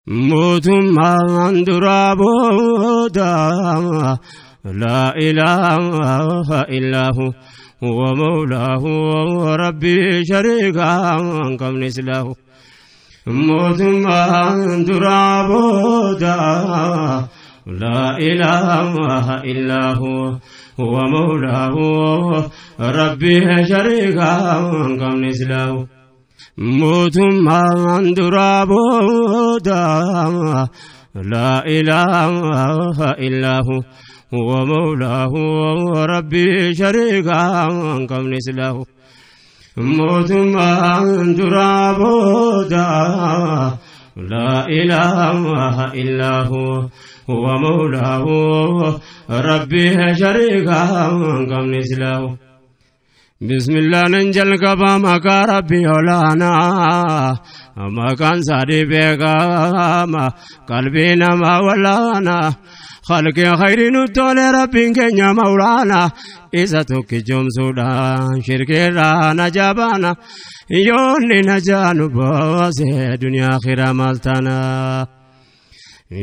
Mootummaan duraa booda laa ilaaha illaahu huwa mawlaahu rabbii shariikaa hin qabne silaahu. Mootummaan duraa booda laa ilaaha illaahu huwa mawlaahu rabbii shariikaa hin qabne silaahu. Mootummaan duraa booda laa ilaaha illaahu huwa mawlaahu rabbii shariikaa hin qabne silaahu. Mootummaan duraa booda laa ilaaha illaahu huwa mawlaahu rabbii shariikaa hin qabne silaahu. Bismillah nan jalqaba maqaa rabbii olaanaa maqaan sadii beekama qalbii namaa wallaanaa khalqii khayrii nu tole rabbiin keenya mawlaanaa isa tokkichoomsuudhaan shirkiirraa na jabaana yoonni na jaanu baase duniyaa akhiraa maal taana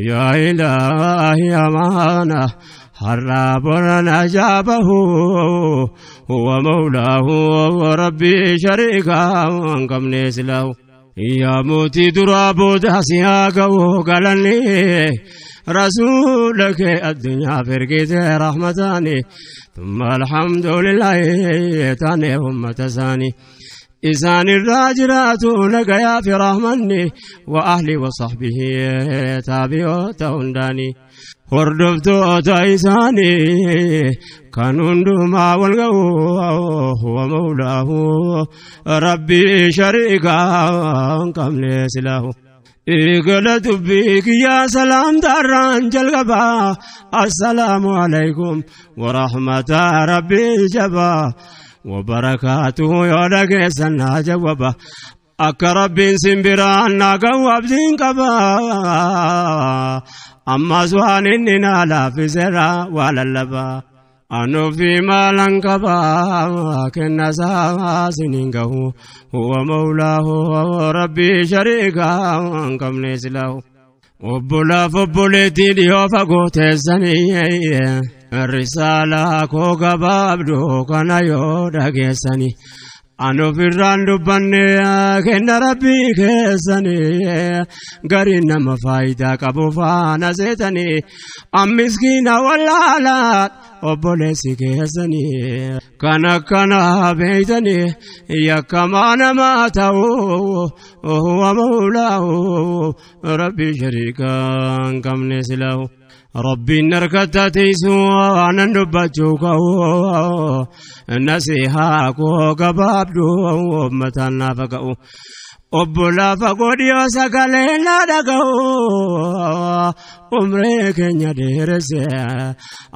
yaa ilaahi amaana har'a bona najaabahu huwa mawlaahu rabbii shariikaa hin qabne silaahu. Yaa mootii duraa booda si haa ga'u galanni rasuula kee addunyaaf ergite rahmataani thumma alhamdulillaahi taane ummata isaanii. Isaan irraa jiraatu nagayaa fi rahmanni wa ahli wa sahbihi taabiyoota hundaanii. Hordoftoota isaanii kan hundumaa wal ga'u huwa mawlaahu rabbii shariikaa hin qabne silaahu. Eegala dubbii kiyyaa salaamtaarraan jalqabaa assalaamu alaykum wa rahmata rabbii jabaa wa barakaatuhu yoo dhageessan naa jawwaba akka rabbiin simbiraan naa ga'u abdiin qabaa. Ammas waan inni naa laaffiseera waa lallabaa. Anuufi maalan qabaa kenna isaa siniin gahu huwa mawlaahu rabbii shariikaa hin qabne silaahu. Obbolaaf obboleettii dhiyoo fagoo teessanii risaalaa koo gabaabduu kana yoo dhageessanii. Ani ofirraan dubbanne kenna rabbii keessanii gariin nama faayidaa qabu faana seetanii ammiskiina wallaalaa obboleessi keessanii kan akkanaa beeytanii yakkamaa namaa ta'uu huwa mawlaahu rabbii shariikaa hin qabne silaahu. Rabbiin harkatti teessuu aanan dubbachuu ka'u nasihaa koo gabaabduu uummataan naafa ka'u obbolaa fagoo dhiyoo sagalee na dhaga'u umree keenya dheeresse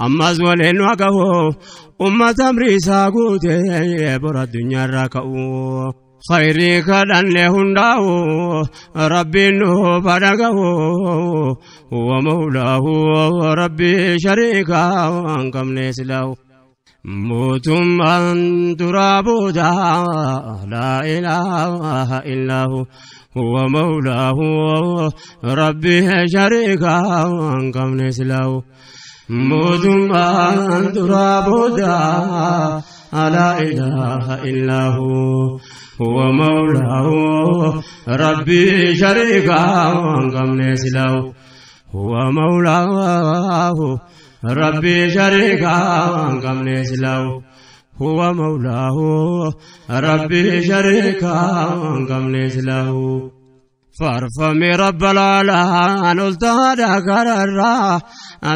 ammas waliin nu ga'u uummata amriisaa guutee bora addunyaarraa ka'u. Khayrii kadhanne hundaa'u rabbiin nuuf dhaga'u huwa mawlaahu rabbii shariikaa hin qabne silaahu. Mootummaan duraa booda laa ilaaha illaahu huwa mawlaahu rabbii shariikaa hin qabne silaahu. Mootummaan duraa booda laa ilaaha illaahu huwa mawlaahu rabbii shariikaa hin qabne silaahu. Huwa mawlaahu rabbii shariikaa hin qabne silaahu. Huwa mawlaahu rabbii shariikaa hin qabne silaahu. Faarfame rabba laalaan ol taadha gararraa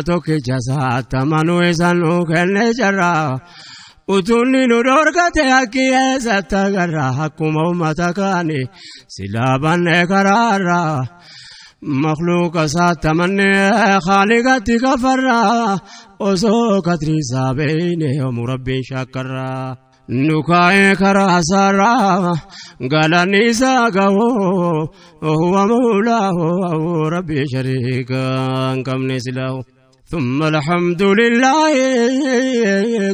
tokkicha isaatti amanuu isaan nu kenne jarraa. Utuunni nu dhorkate akki eessatti agarra akkuma uummata kaani silaa banne karaarraa. Makhluuqa isaatti amannee khaaliqatti kafarraa osoo katriisaa beeyne yoomuu rabbiin shaakkarraa. Nu kaa'ee karaa isaarraa galanni isaa ga'u huwa mawlaahu rabbii shariikaa hin qabne silaahu. ثم الحمد لله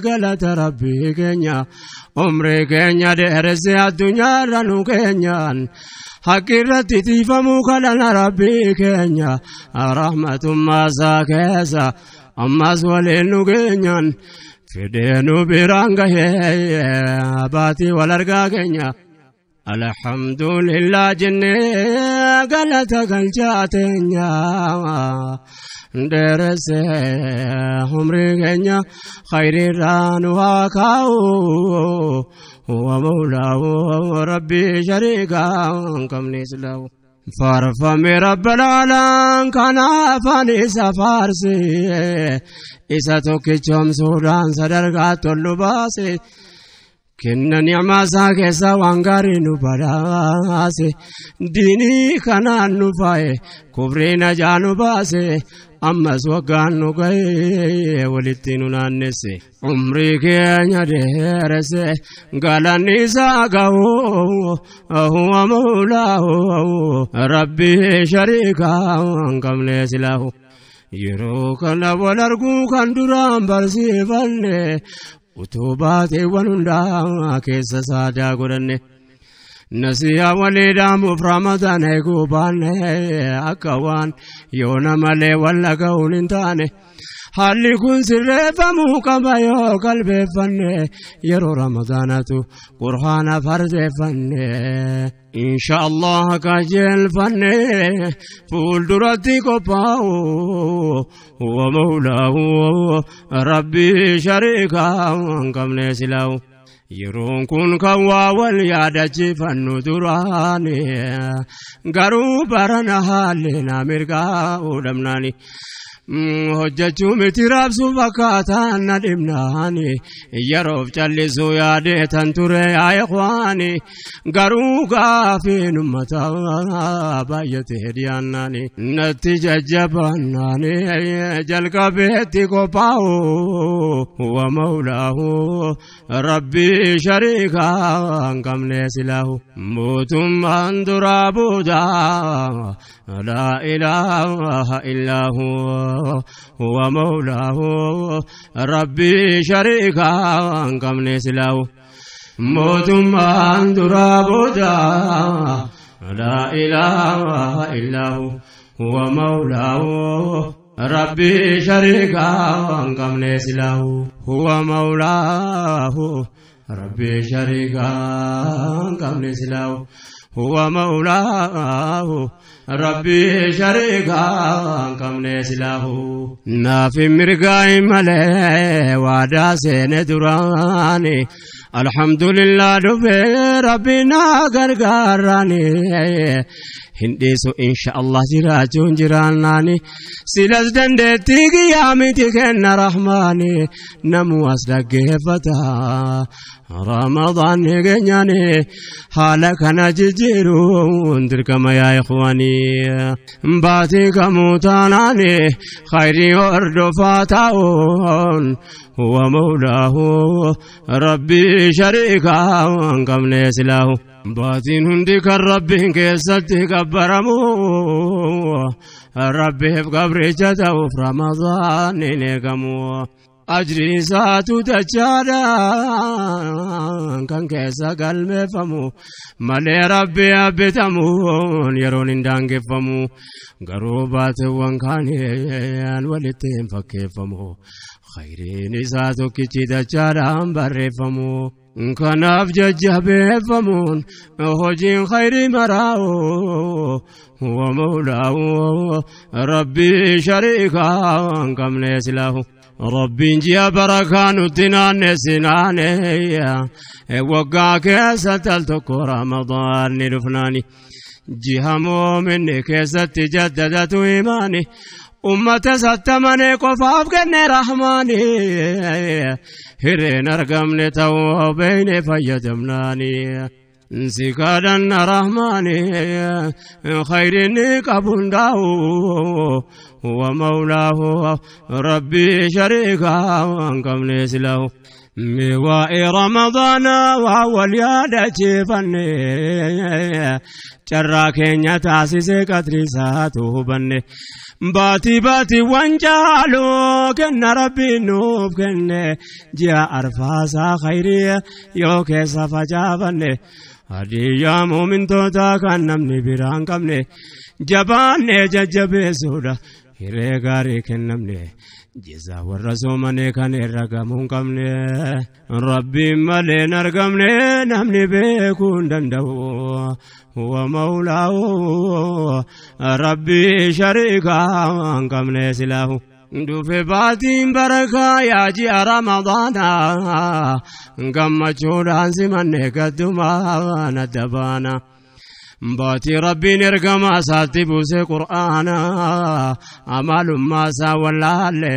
قالت ربي كينيا عمري كينيا درسي الدنيا رنو كينيا. Haqqi irratti tiifamuu kadhana Rabbii keenya rahmatummaa isaa keessa ammas waliin nu geenyaan fidee nu biraan gahee baatii wal argaa keenya. Alhamdulillah jennee galata galchaa teenya dheeresse umrii keenya khayriirraa nu haa kaa'u. هو مولاه ربي شريكا كم نسله فارفم رب العالم كان فاني سفارسي إسا توكيشم سودان صدرقات اللباسي kenna ni'maa isaa keessa waan gaarii nu badhaase diinii kanaan nu faaye kufrii najaa nu baase ammas waggaan nu ga'ee walitti nu naannesse umrii keenya dheeresse galanni isaa ga'u huwa mawlaahu Rabbii shariikaa hin qabne silaahu. Yeroo kana wal arguu kan duraan barsiifanne utuu baateewwan hundaa keessa saadaa godhanne nasiyaa walii dhaamuuf Ramadaan eeguu baanne akka waan yoona malee wal dhaga'uun hin taane haalli kun sirreeffamuu qaba yoo qalbeeffanne yeroo Ramadaanatu Qur'aana fardeeffanne. Insha Allah qajeelfanne fuulduratti qophaa'u huwa mawlaahu Rabbii shariikaa hin qabne silaahu. Yeroon kun kan waa wal yaadachiifannu duraani garuu barana haalli na mirgaa'uu dhabnaani. Hojjechuu miti raabsuuf akkaataan na dhibnaani yeroof callisuu yaadeetan ture yaa ikhwaani garuu gaafiin uummataa baay'atee dhiyaannaani natti jajjabaannaani jalqabeetti qophaa'u huwa mawlaahu Rabbii shariikaa hin qabne silaahu mootummaan duraa boodaa laa ilaaha illaa huwa هو مولاه ربي شريكا كم نسله موتمان درابودا لا إله إلا هو هو مولاه ربي شريكا كم نسله هو مولاه ربي شريكا كم نسله هو مولاه ربي شريكا كم نسله نافي مرقاي ملي وادا سين دراني الحمد لله دفي ربنا غرغراني هنديسو إن شاء الله جراجون جراناني سلس دندتي قيامتي كن رحماني نمو أصدق فتا رمضان غنياني حالك نججرون دركما يا إخواني باتي كموتاناني خيري أردفاتاون هو مولاه ربي شريكا كم نسله baatiin hundi kan Rabbiin keessatti gabbaramu Rabbiif gabricha ta'uuf Ramadaan hin eegamu. Ajri isaatu dachaadhaan kan keessa galmeeffamu malee Rabbi abbitamuun yeroon hin daangeffamu garuu baateewwan kaaniin walitti hin fakkeeffamu khayriin isaa tokkichi dachaadhaan barreeffamu. Kanaaf jajjabeeffamuun hojiin khayrii maraa'u huwa mawlaahu Rabbii shariikaa hin qabne silaahu. Rabbiin ji'a barakaa nutti naannessi naanee waggaa keessatti al tokko Ramadaan ni dhufnaani. Ji'a moominni keessatti jaddadatu imaani. Ummata sattamane qofaaf kenne Rahmaani hireen argamne ta'uu beeyne fayyadamnaani. Si kadhanna Rahmaani khayrinni qabu hundaa'u huwa mawlaahu Rabbii shariikaa hin qabne silaahu. Miwaa'ee Ramadaana waa wal yaadachiifanne carraa keenya taasisee qadri isaatu hubanne. Baatii baatiiwwan caaluu kenna Rabbiin nuuf kenne ji'a arfaasaa khayrii yoo keessa facaafanne. Hadiyyaa muumintootaa kan namni biraan qabne jabaannee jajjabeessuudha hiree gaarii kennamne jizaa warra soomane kan irra gamuu hin qabne rabbiin malee hin argamne namni beekuu hin danda'u huwa mawlaahu rabbii shariikaa hin qabne silaahu. Dufe baatiin barakaa yaa ji'a Ramadaanaa gammachuudhaan simanne gaddumaan adda baana. Baatii rabbiin ergamaa isaatti buuse qur'aana amalummaa isaa wallaalle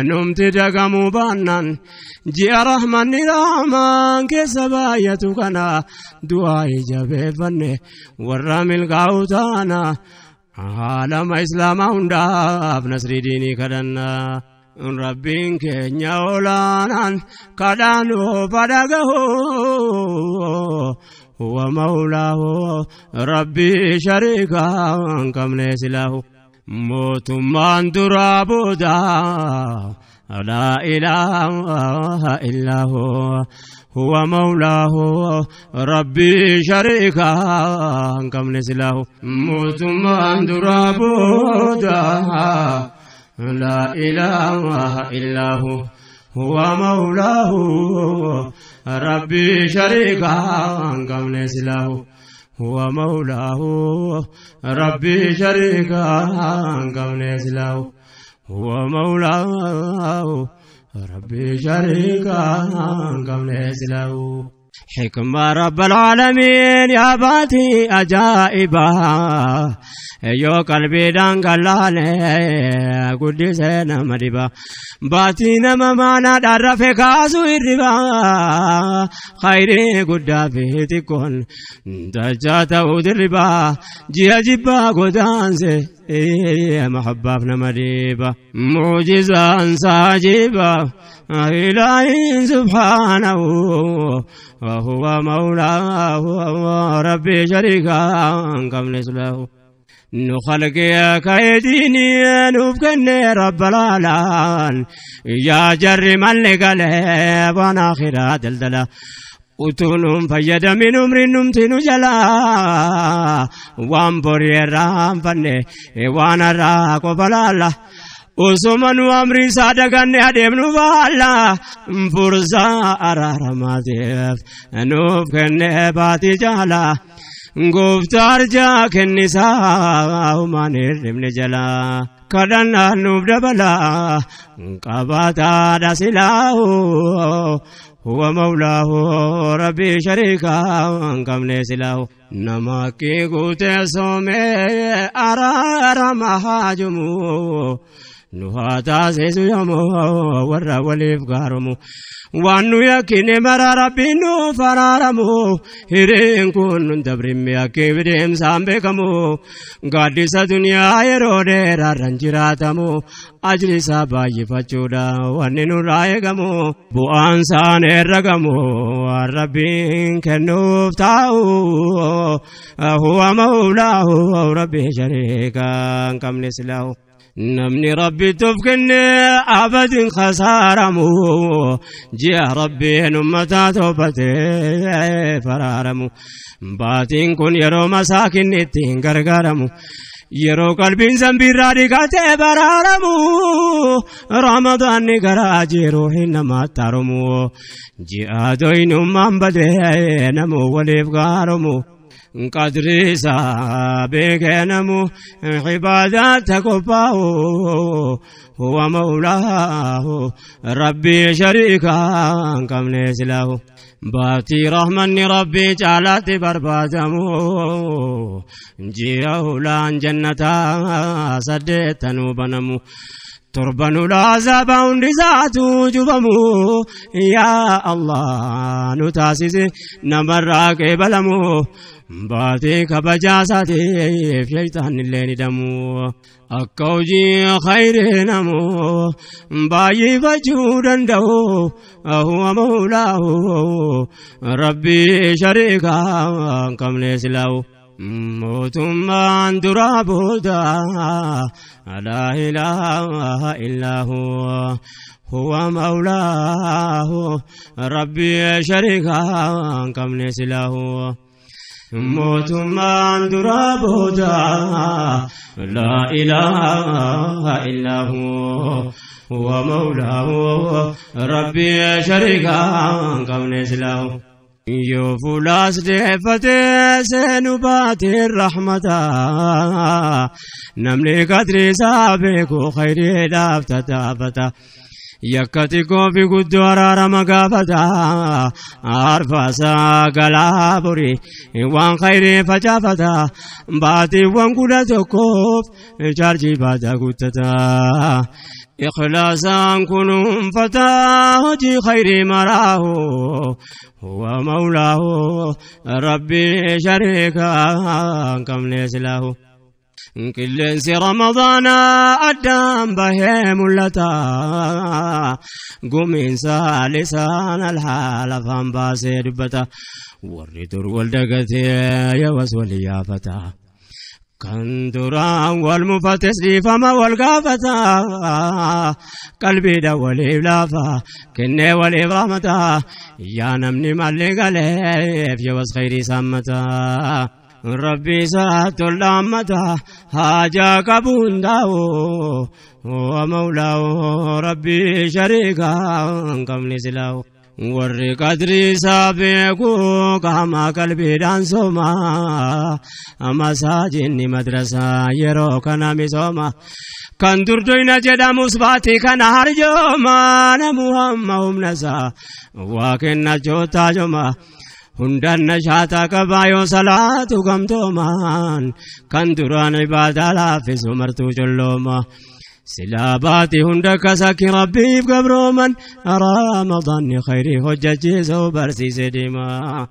numti dagamuu baannaan ji'a rahmanni rahmaan keessa baay'atu kana du'aa jabeeffanne warra milkaa'u taana. Alama islaamaa hundaaf nasrii diinii kadhannaa. Rabbiin keenya olaanaan kadhaanuu fadhagahu huwa mawlaahu rabbii shariikaa hin qabne silaahu. Mootummaan duraa booda laa ilaaha illaahu huwa mawlaahu rabbii shariikaa hin qabne silaahu. Mootummaan duraa booda laa ilaaha illaahu huwa mawlaahu rabbii shariikaa hin qabne silaahu. Huwa mawlaahu rabbii shariikaa hin qabne silaahu. Huwa mawlaahu rabbii shariikaa hin qabne silaahu. Xikmaa rabbal aalamiin yaa baatii ajaa'ibaa yoo qalbiidhaan gallaale guddisee nama dhiba. Baatii nama maanaadhaan rafe kaasu hirribaa khayrii guddaa fi xiqqoon dachaa ta'uu dirribaa ji'a jibbaa godaanse mahabbaaf nama dhiiba. Muujizaan saajiba ilaahiin subhaanahu وهو مولاه ربي شريكا قبل سلاه نخلق يا كيديني نفكني رب العالمين يا جر من لقلب وانا آخرة دلدلا utuunum fayyadamin umriin numtinu jalaa waan borii irraa hanfanne waan har'aa qofa laalla. Osoma nu amri isaa daganne adeemnu baalla fursaa araaramaatiif nuuf kenne baatii jaalaa gooftaa arjaa kennisaa humaan hirribne jalaa kadhannaan nuuf dabalaa qabaataadha silaahu huwa mawlaahu rabbii shariikaa hin qabne silaahu. Nama kee guutee soomee araarama haajumu nu haa taasisu yoomuu warra waliif gaaromu waan nu yakkine mara rabbiin nuuf araaramu hireen kun nun dabrimme akkeef deemsaan beekamu gaaddisa duniyaa yeroo dheeraarran jiraatamu ajri isaa baay'ifachuudha wanni nurraa eegamu bu'aan isaan herragamu waan rabbiin kennuuf taa'u huwa mawlaahu rabbii shariikaa hin qabne silaahu. Namni rabbi kenne abadin khasaaramu ji'a rabbiin ummataa toobatee faraaramu baatiin kun yeroo masaakinni ittiin gargaaramu yeroo qalbiin zambiirraa dhiqatee baraaramu ramadaanni garaa jiru hin namaatti haromu ji'a doyinummaan badee namuu waliif gaaromu. Qadri isaa beekee namu cibaadaatti qophaa'u huwa mawlaahu rabbii shariikaa hin qabne silaahu. Baatii rahmanni rabbii caalaatti barbaadamu ji'a hulaan jannataa saddeettanuu banamu. Torban ulaa hundi isaatu cufamu yaa Allah nu taasise namarraa qeebalamu baatii kabajaa isaatiif shaytaan illee ni damu akka hojii khayrii namu baay'ifachuu danda'u huwa mawlaahu rabbii shariikaa hin qabne silaahu. Mootummaan duraa booda laa ilaaha illaahu huwa mawlaahu rabbii shariikaa hin qabne silaahu. Mootummaan duraa booda laa ilaaha illaa huu huwa mawlaahu rabbii shariikaa hin qabne silaahu. Yoo fuulaas deeffatee seenu baateen rahmataa, namni qadrii isaa beeku khayriidhaaf tattaafata. Yakka xiqqoo fi guddoo araarama gaafata. Arfaasaa galaa borii waan khayrii facaafata. Baatiiwwan 11f chaarjii baataa guuttata. Ikhlaasaan kunuunfata hojii khayrii maraahu huwa mawlaahu rabbii shariikaa hin qabne silaahu. Qilleensi Ramadaana addaan bahee mul'ata. Gumiinsa lisaan alhaal afaan baasee dubbata. Warri dur wal dagatee yawas wal yaafata. Kan duraan wal mufates dhiifama wal gaafata. Qalbiidha waliif laafa kennee waliif rahmata. Yaa namni malli galeef yawas khayrii saammata. Rabbi isaa tol'aammata haajaa qabu hundaa'u huwa mawlaahu rabbii shariikaa hin qabne silaahu. Warri qadrii isaa beeku qaama qalbiidhaan sooma. Masaajinni madrasaa yeroo kana misooma. Kan durdoyna jedhamus baatii kana harjooma. Namu hamma humna isaa waa kennachuu taajoma. Hundaan nashaataa qabaa yoo salaatu gamtoomaan, kan duraan ibaadaa laaffisu martuu collooma. Silaa baatii hunda kasakki rabbiif gabrooman, Ramadaanni khayrii hojjechiisuu barsiise deema.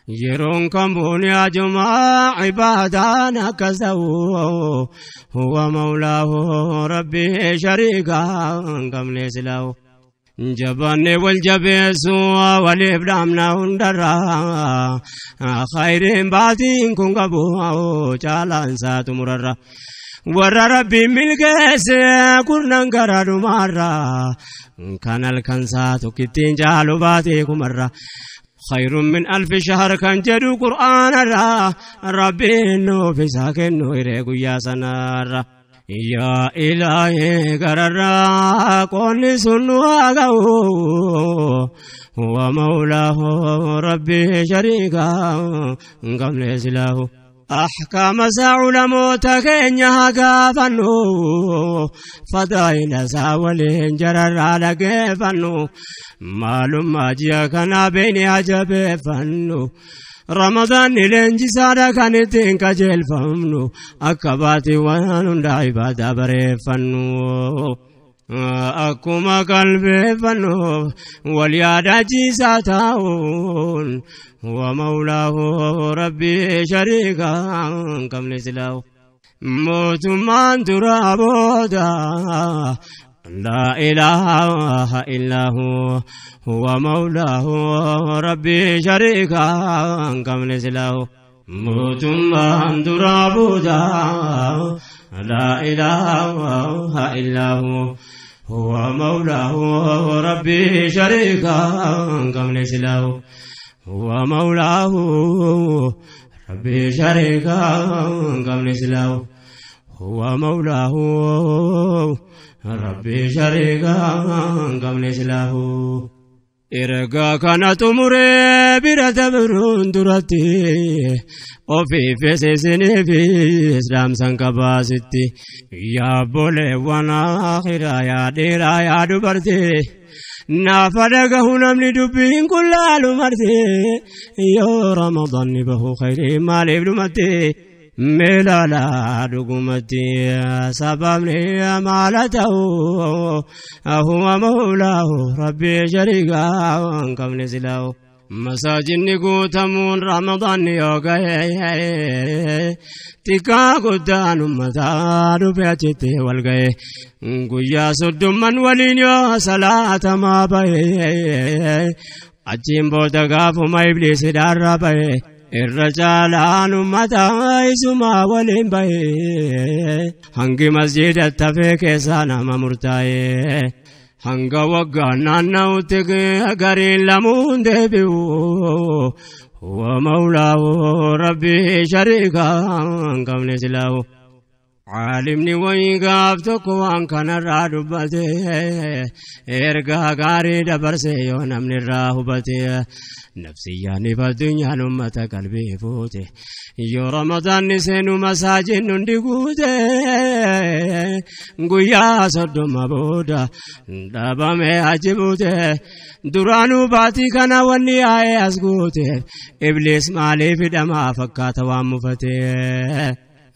Yeroon kan buuni ajumaa ibaadaan akkas ta'u huwa mawlaahu rabbii shariikaa hin qabne silaahu. Jabaanne wal jabeessu waliif dhaamna hundarra, khayriin baatiin kun qabu caalaan isaa xumurarra. Warra rabbiin milkeesse kurnan gara dhumaarra, kan halkansaa tokkittiin caalu baatee kumarra. خير من ألف شهر kan jedhu qur'aanarra, rabbiin nuuf isaa kennu hiree guyyaa sanaarra. Yaa ilaahii gararraa qoonni sun nu haa ga'u huwa mawlaahu rabbii shariikaa hin qabne silaahu. Ahkaama isaa ulamoota keenya haa gaafannu, fadaa'ila isaa waliin jararraa dhageeffannu, maalummaa ji'a kanaa beeknee haa jabeeffannu. Ramadaanni leenjisaadha kan ittiin qajeelfamnu, akka baatiiwwan hundaa ibaadaa bareeffannu. Akkuma qalbeeffannu wal yaadachiisaa taa'uun huwa mawlaahu rabbii shariikaa hin qabne silaahu. Mootummaan duraa booda laa ilaaha illaa huwa mawlaahu rabbii shariikaa hin qabne silaahu. Mootummaan duraa booda laa ilaaha illaa huwa mawlaahu rabbii shariikaa hin qabne silaahu. Huwa mawlaahu rabbii shariikaa hin qabne silaahu. Huwa mawlaahu rabbii shariikaa hin qabne silaahu. Ergaa kana xumuree bira dabruun duratti ofiifis isiniifis dhaamsan qabaasitti. Yaa obboleewwan akhiraa, yaa dhiiraa yaa dubartii, naafa dhagahu namni dubbiin kun laalu marti, yoo Ramadaanni bahu khayrii maaliif dhumatti? Meelaalaa dhugumatti sababni maala ta'u huwa mawlaahu rabbii shariikaa hin qabne silaahu. Masaajinni guutamuun Ramadaanni yoo ga'e, xiqqaa guddaan uummataa dhufe achitti wal ga'e. Guyyaa 30n waliin yoo salaatamaa bahe, achiin booda gaafuma ibliisi dhaarra bahe. Irra caalaan uummataa isumaa waliin bahe, hangi masjiidatti hafee keessaa nama murtaa'e. Hanga waggaan naanna'utti gariin lamuun deebi'u. هو مولاه ربي شريكا قبل سلاه عالمني ويقافتك وان كان الرادبتي ارقا قاري دبرسي ونمن الراهبتي نفسي فالدنيا نمة قلبي فوتي يو رمضان نسين مساجن ندقوتي قيا صدوم بودا دابامي عجبوتي درانو باتي كان وني آي أسقوتي إبليس مالي في دما فكات وامفتي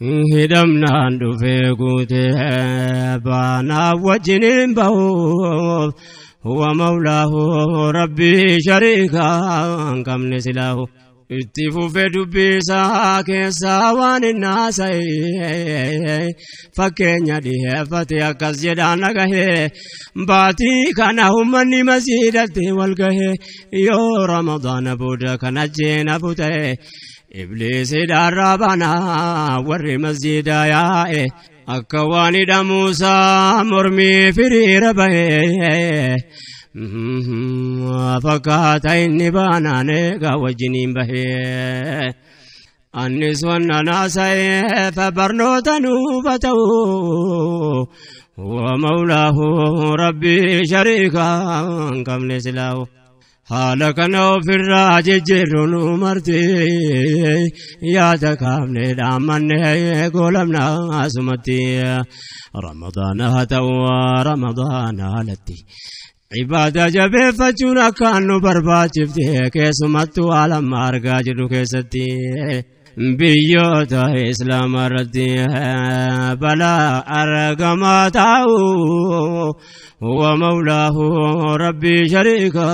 hidhamnaan dhufee guutee baanaaf wajjiniin bahuuf huwa mawlaahu rabbii shariikaa hin qabne silaahu itti fufee dubbii isaa keessaa waan hin haasa'e fakkeenya dhiheeffate akkas jedhaan dhagahee baatii kana ummanni masjiidatti wal gahee yoo ramadaana booda kan ajjeena buta'e إبليس دربنا ور مسجد يا أكوان موسى مرمي في ربه فكات إني بانا نيغا وجنين به النسوان ناسي فبرنو تنوبته ومولاه ربي شريكا كم نسلاه haala kana ofirraa jijjiirru nu marti yaada kaafne dhaammanne goolamna asumatti ramadaana haa ta'u ramadaana alatti ibaada jabeeffachuun akkaan nu barbaachifte keessumattuu haala amma argaa jirru keessatti biyyoota islaamaa irratti balaa argamaa ta'u هو مولاه ربي شريكا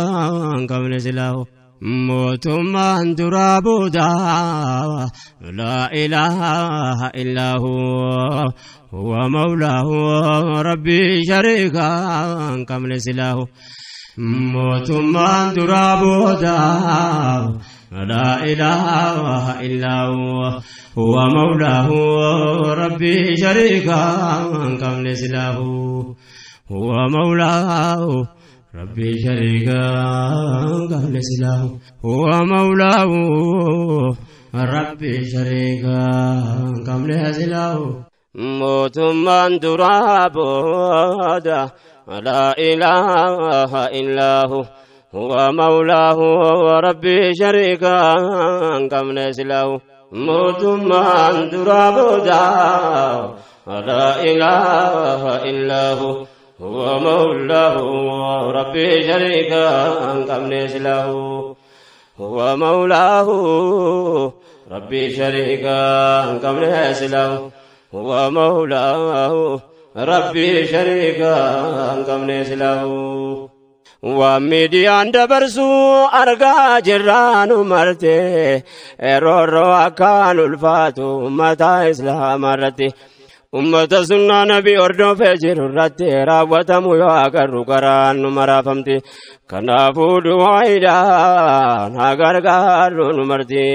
قبل سلاه موتما درابودا لا إله إلا هو هو مولاه ربي شريكا قبل سلاه موتما درابودا لا إله إلا هو هو مولاه ربي شريكا قبل سلاه هو مولاه ربي شريكا قبل سلاه هو مولاه ربي شريكا قبل سلاه موت من درابودا لا إله إلا هو هو مولاه ربي شريكا قبل سلاه موت من درابودا لا إله إلا هو هو مولاه ربي شريكا قبل سلاه هو مولاه ربي شريكا قبل سلاه هو مولاه ربي شريكا قبل سلاه وميديان دبرسو أرقى جران مرتي رورو أكان الفاتو متى إسلام مرتي أمة سنة نبي أردو فجر الرتي راوة مياكر قران مرافمتي كنافو دعايدان هاغر مرتي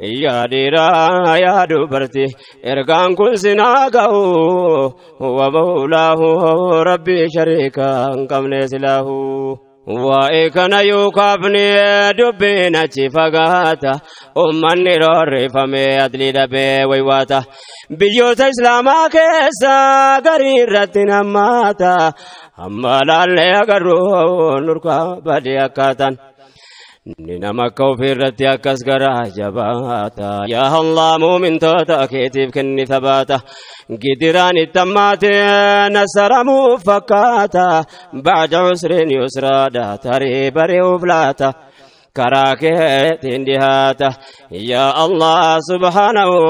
يا ديرا يا دوبرتي إرقان كل سناقه هو مولاه ربي شريكا كم نسله waa'ee kana yoo kaafne dubbiin achi fagaata ummanni roorrifamee adlii dhabee waywaata biyyoota islaamaa keessa garii irratti nammaata amma laallee agarru nurkaa badee akkaataan ni nama akka ofii irratti akkas garaa jabaata yaa Allah muumintoota keetiif kenni thabaata gidiraan itti hammaate nasaramuuf fakkaata ba'da usrin yusraadha tarii bari'uuf laata karaa keetiin dhihaata yaa Allah subhaanahu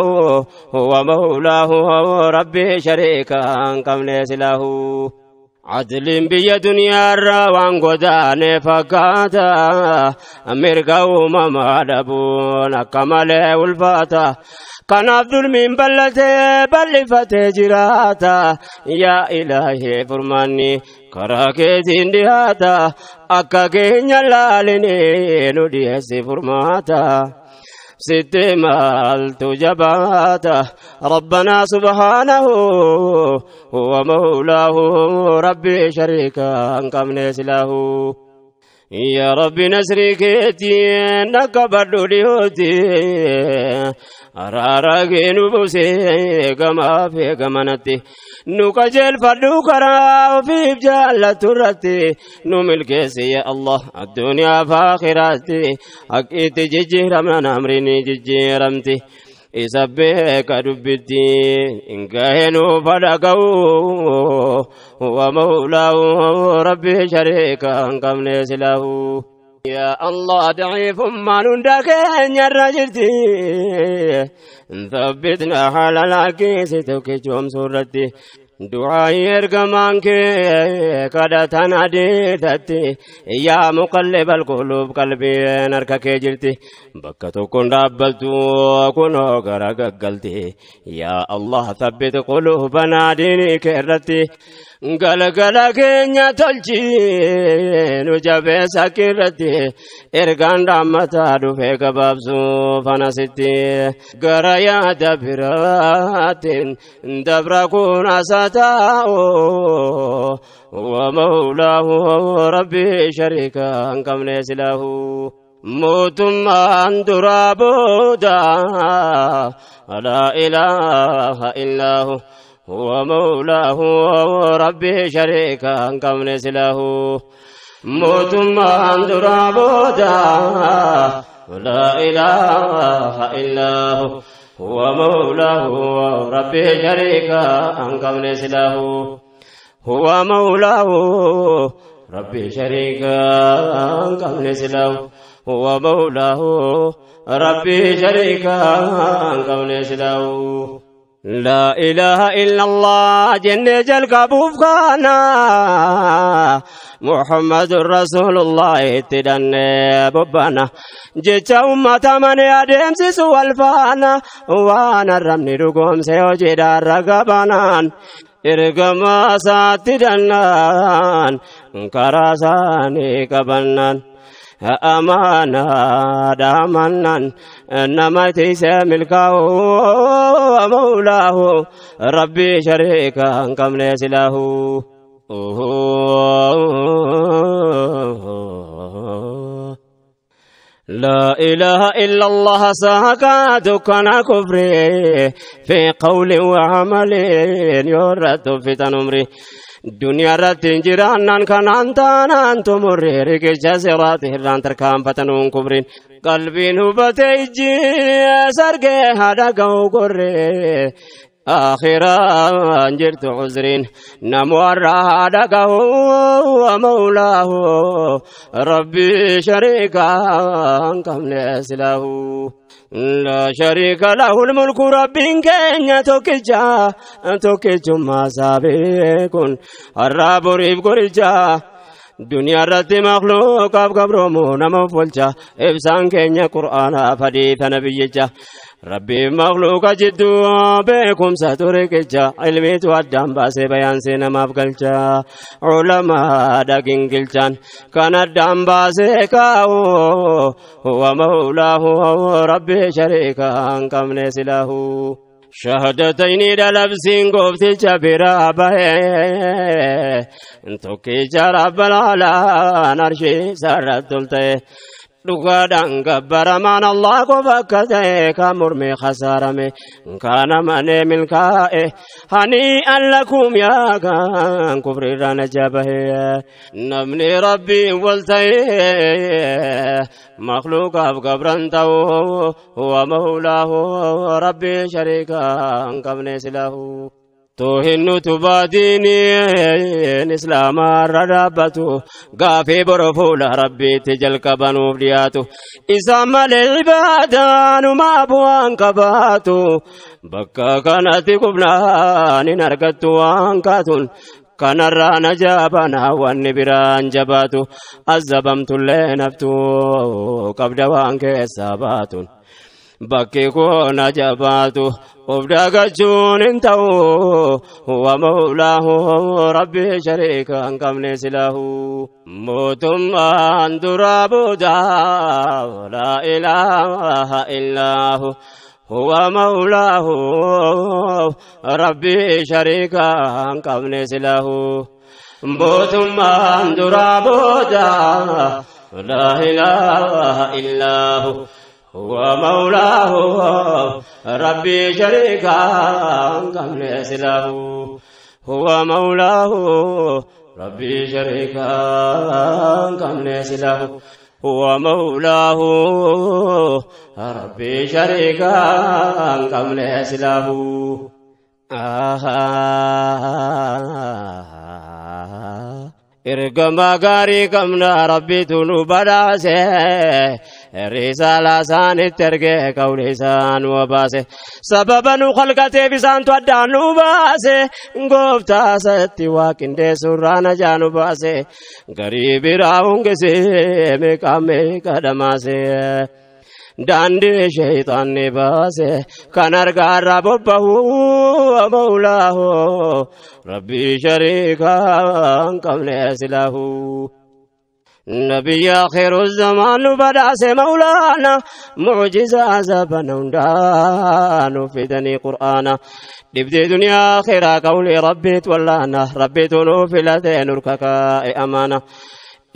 huwa mawlaahu rabbii shariika hin qabne silaahu عدل بيا دنيا روان قدان فكاتا أميركا وماما دبون كمال والفاتا كان عبد من بلته بلفته جراتا يا إلهي فرماني كراكيتين دياتا أكا كينيا لاليني نوديسي فرماتا ست مالت جباته ربنا سبحانه هو مولاه ربي شريكا كم نسله. يا ربي نسري كيتي نكبر ديوتي أراراكي نبوسي كما في كمانتي نكجل فدوكرا في بجالة رتي نملكسي يا الله الدنيا فاخرتي أكيد ججرم أمرني ججرمتي إسبك دبتي إن كانوا فدقوا ومولاه ربي شريكا كم له يا الله ضعيف ما نندك يا رجلتي ثبتنا على العكيس توكيتهم سورتي دعائي ارجمانك كدتن عديتتي يا مقلب القلوب قلبي نركك جلتي بكتو كن ربلتو كن غرغلتي يا الله ثبت قلوبنا دينك رتي قلقلك يا تلجي نجاب سكرتي ارغان رحمتا دفك بابسو فنستي غريا دبرات دبركون ومولاه ربي شريكا كم ليس له موت من درابودا لا إله إلا هو هو مولاه ربي شريكا كم ليس له موت من درابودا لا إله إلا هو هو مولاه ربي شريكا كم ليس له هو مولاه ربي شريكا كم ليس له هو مولاه ربي شريكا كم ليس له لا إله إلا الله جن جل كبوفنا محمد رسول الله تدن ببنا جت أمة من يدم سوى الفانا وانا رمني رقم سيوجد الرقبانان إرقم ساتدنان كراساني كبنان أمانة دامنان نما تيسى ملكه ومولاه ربي شريكا كم ليس له لا إله إلا الله ساكاتك كفري في قول وعمل يرد في تنمري دنيا رتين جيرانان كان تانان تمري رجع سرات هران تركام فتنون كبرين قلبي نبتيجي سرقه هذا قوري آخرا جرت عذرين نمور هذا ومولاه ربي شريكا كم ليس له لا شريك له الملك ربي كن توكيجا توكيجا ما سابقون الرب ريب قرجا دنيا رت مخلوق قبرمو نما فولجا إبسان كنيا قرآن فديث نبيجا ربي مخلوق جدو بكم ستركجا علمي تودام باسي بيان سينا مفقلجا علماء دقين قلجان كان الدام باسي كاو هو مولاه ربي شريكا كم ليس له شهادتين دلبسين قفتي جبرا به توكي جرب العلا نرشي سرتلته dhugaadhaan gabbaramaan Allah qofa akka ta'e kan mormee khasaarame kana malee milkaa'e hanii lakum yaa kan kufriirraa najaa bahe namni rabbiin wal ta'e makhluuqaaf gabran ta'u huwa mawlaahu rabbii shariikaa hin qabne silahu توهن تباديني إسلام الرابطو غافي برفول ربي تجل كبنو بدياتو إذا ما العبادة ما بوان كباتو بكا كانت قبلان نرقتو وانكاتون كان رانا جابنا والنبران جباتو الزبمت لنفتو قبل كساباتون bakki kun ajabaatu of dagachuun hin ta'u huwa mawlaahu rabbi shariika hin qabne silahu mootummaan duraa boodaa laa ilaaha illaahu huwa mawlaahu rabbi shariika hin qabne silahu mootummaan duraa boodaa لا إله إلا هو هو مولاه ربي شريكا قبل سلاه هو مولاه ربي شريكا قبل سلاه هو مولاه ربي شريكا قبل سلاه. Ergama gaarii qabna rabbitu nu badhaase risaalaa isaanitti ergee qawli isaan nu baase sababa nu khalqateef isaantu addaan nu baase gooftaa isatti waaqindeessurraa najaa nu baase garii biraa hungisee meeqa meeqa dhamaase. Daandii shayxaanni baase kan argaarraa bobbahu mawlaahu rabbii shariikaa hin qabne silaahu. Nabiyya akhiru zamaan nu badhaase mawlaana mucjizaa zabana hundaa nu fidanii qur'aana. Dhibdee duniyaa akhiraa qawlii rabbiit wallaana rabbiitu nu filatee nurka kaa'e amaana.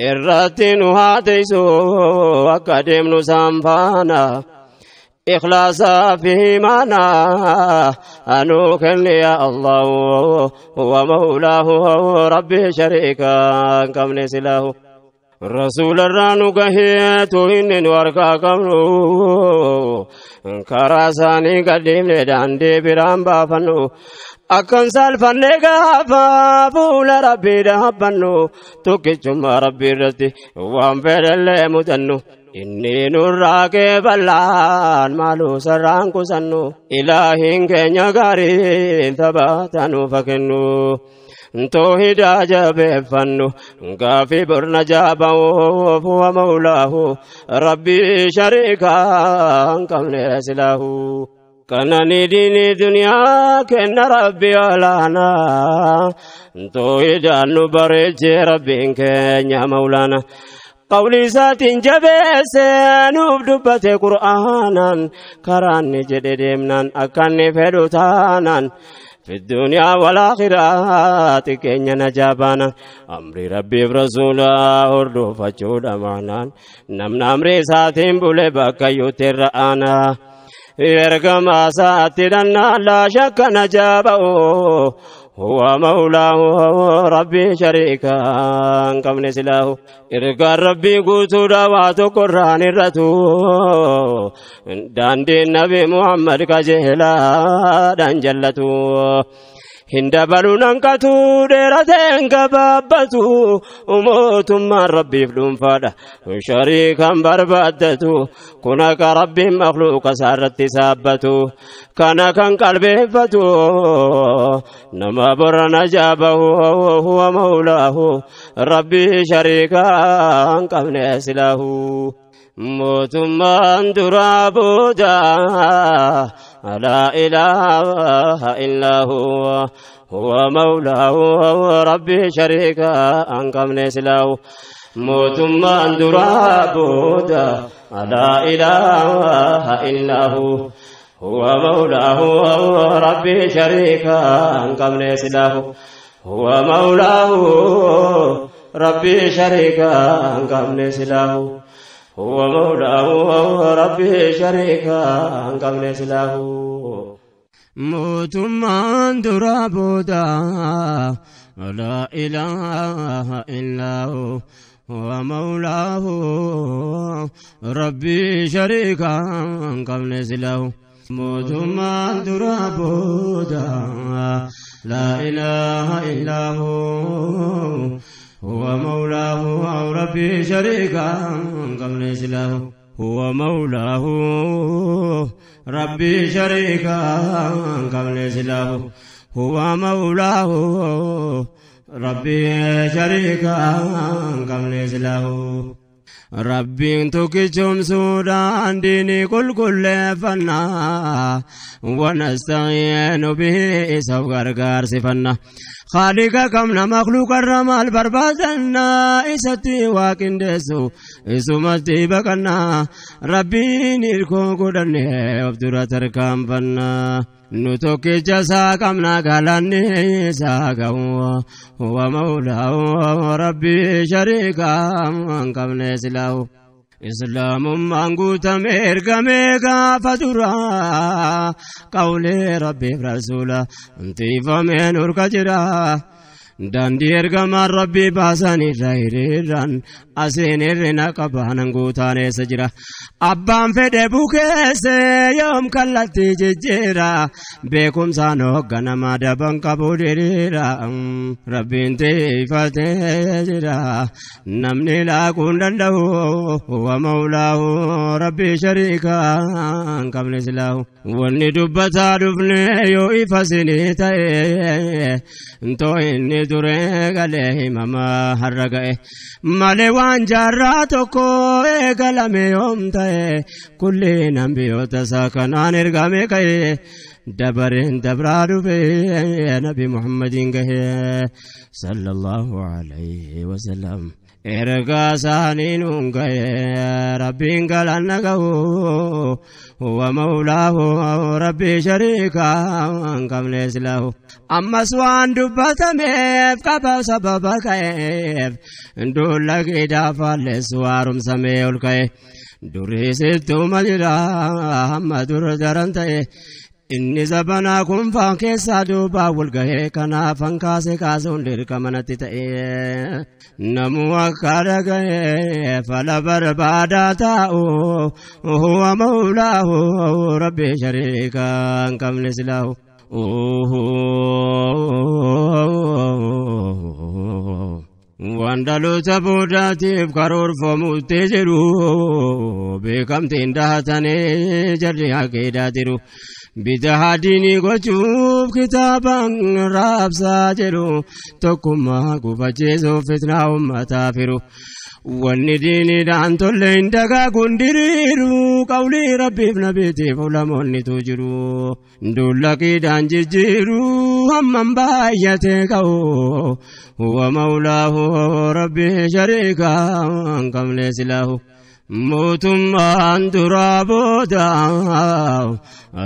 Irratti nu haa teessu akka deemnu saanfaana ikhlaasaa fi imaana anuu kenni yaa Allahu huwa mawlaahu rabbi shariikaa hin qabne silaahu. Rasuularraa nu gaheetu inni nu harkaa qabnu karaa isaanii gadhiifne daandii biraan baafannu. Akkan saalfanne gaafa fuula rabbii dhaabbannu tokkichummaa rabbii irratti waan fedhallee mudannu inni nurraa qeeballaan maaluu sarraan kusannu ilaahiin keenya gaariin taphataa nuuf haa kennu. Toohidaa jabeeffannu gaafii borna jaabahuuf huwa mawlaahu rabbii shariikaa hin qabne silaahu. Kanani diini duniyaa kenna rabbi olaanaa toohidaan nu bareechee rabbiin keenya mawlaana. Qawli isaatiin jabeessee nuuf dubbate qur'aanaan karaanni jedhe deemnaan akka inni fedhu taanaan. في الدنيا والآخرة كينيا نجابانا أمري ربي برسوله أردو فجود أمانان نمنا أمري ساتين بولي بكا يتر أنا إرقما ساتدنا لا شك نجابه هو مولاه ربي شريكا كم نسلاه إرقى ربي قوتو دواتو قرآن الرتو داندي النبي محمد كجهلا دان جلتو Hin dabaluun hanqatu dheerateen gabaabbatu mootummaan rabbiif dhuunfaadha shariikan barbaaddatu kun akka rabbiin makhluuqa isaarratti saabbatu kana kan qalbeeffatu nama borana jaabahu huwa mawlaahu rabbii shariikan qabne silaahu. Mootummaan duraa booda laa ilaaha illaa huwa huwa mawlaahu rabbii shariika hin qabne silaahu. Mootummaan duraa booda laa ilaaha illaa huwa huwa mawlaahu rabbii shariika hin qabne silaahu. Huwa mawlaahu rabbii shariika hin qabne silaahu. هو مولاه ربي شريكا قبل سلاه. موتمان درابودا لا إله إلا هو هو مولاه ربي شريكا قبل سلاه. موتمان درابودا لا إله إلا هو هو مولاه ربي شريكا قبل سلاه. هو مولاه ربي شريكا قبل سلاه. هو مولاه ربي شريكا قبل سلاه. Rabbiin tokkichumsuudhaan diinii qulqulleeffannaa wanasta'iinu bihi isaaf gargaarsifanna. Khaaliqa qabna makhluuqa irra maal barbaadannaa isatti waaqindeessu isumatti baqannaa rabbiin hirkoo godhanne of dura tarkaanfannaa. Nu tokkicha isaa qabna galanni isaa ga'u huwa mawlaahu rabbii shariikaa hin qabne silaahu. Islaamummaan guutame ergamee gaafa duraa qawlee rabbiif rasuula intifameen urka jira. Daandii ergamaan rabbii baasan irra hiriiraan asiin hirrina qabaanan guutaan eessa jira. Abbaan fedhe bukeesse yoom kallattii jijjiira beekumsaan hoogganamaa daban qabu diriira. Rabbiin tiifatee jira namni laaquu hin danda'u huwa mawlaahu rabbii shariikaa hin qabne silaahu. Wanni dubbataa dhufne yoo ifa sinii ta'e ntoo inni duree galee himamaa har'a ga'e malee waan jaarraa tokko eegalame yoom ta'e kulliin ambiyoota isaa kanaan ergame ka'e dabareen dabraa dhufe nabi Muhammadiin gahe sallallahu alayhi wasallam. Ergaa isaanii nuun ga'e rabbiin galanna ga'u huwa mawlaahu rabbii shariikaa hin qabne silaahu. Ammas waan dubbatameef qaba sababa ka'eef dulla gidaa faalleessu haaromsamee ol ka'e durii sittuma jira hamma dura daran ta'e. Inni zabanaa kun faan keessaa duubaa wal gahee kanaafan kaase kaasuun dirqama natti ta'e. Namuu akka dhaga'ee fala barbaadaa taa'u huwa mawlaahu rabbii shariikaa hin qabne silaahu. Waan dhaloota boodaatiif karoorfamutti jiru beekamtiin dahatanii jarri akeedaa jiru. Bitaa diinii gochuuf kitaabaan raabsaa jiru tokkummaa gufachiisuuf fitnaa uummataa firu. Wanni diiniidhaan tolle hin dagaaguun diriiru qawlii rabbiif nabiitiif ulamoonnitu jiru. Dulla qiidhaan jijjiiru hammam baay'atee ka'u huwa mawlaahu rabbii shariikaa hin qabne silaahu. Mootummaan duraa booda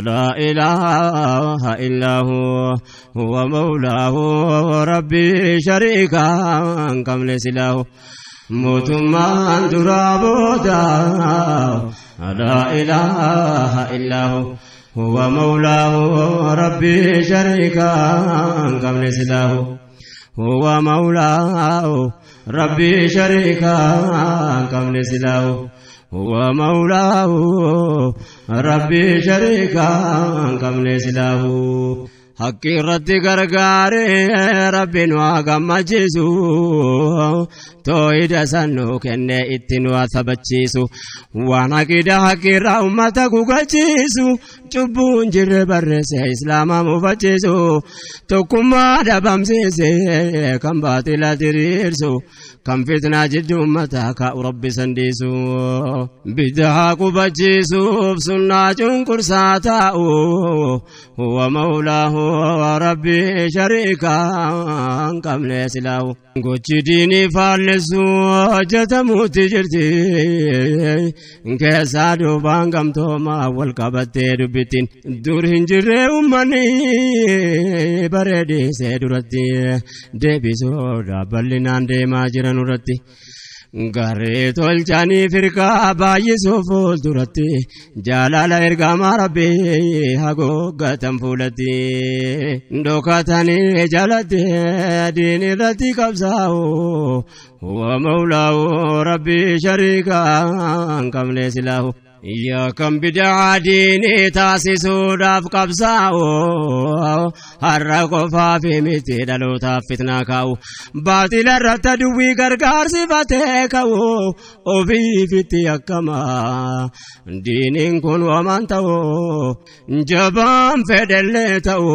laa ilaaha illaahu huwa mawlaahu rabbii shariikaa hin qabne silaahu. Mootummaan duraa booda laa ilaaha illaahu huwa mawlaahu rabbii shariikaa hin qabne silaahu. Huwa mawlaahu rabbii shariikaa hin qabne silaahu. Huwa mawlaahu rabbii shariikaa hin qabne silaahu. Haqqi irratti gargaaree rabbi nu haa gammachiisu tooyida san nu kennee itti nu haa sabachiisu waan haqida haqqirraa uummata gugachiisu cubbuun jirre barreesse islaama mufachiisu tokkummaa dhabamsiise kan baatila diriirsu kan fitnaa jidduu uummataa kaa'u rabbi sandiisu bidaa qubachiisuuf sunnaa cunqursaa taa'u huwa mawlaahu rabbii shariikaa hin qabne silaahu. Gochi diinii faallessu hojjetamuutti jirti keessaa duubaan gamtoomaa wal qabattee dubbittiin dur hin jirre uummanni bareedisee duratti deebisuudha bal'inaan deemaa jiran irratti. Garee tolchanii firqaa baay'isuuf fuulduratti jaalala ergamaa rabbii haguuggatan fuulatti dhokatanii jalatti diin irratti qabsaa'u huwa mawlaahu rabbii shariikaa hin qabne silaahu. Yaa kan bidaa diinii taasisuudhaaf qabsaa'u har'a qofaa fi miti dhalootaaf fitnaa kaa'u baatila irratti duwwii gargaarsifatee ka'u ofiifitti akkama diiniin kun wamaan ta'u jabaan fedhellee ta'u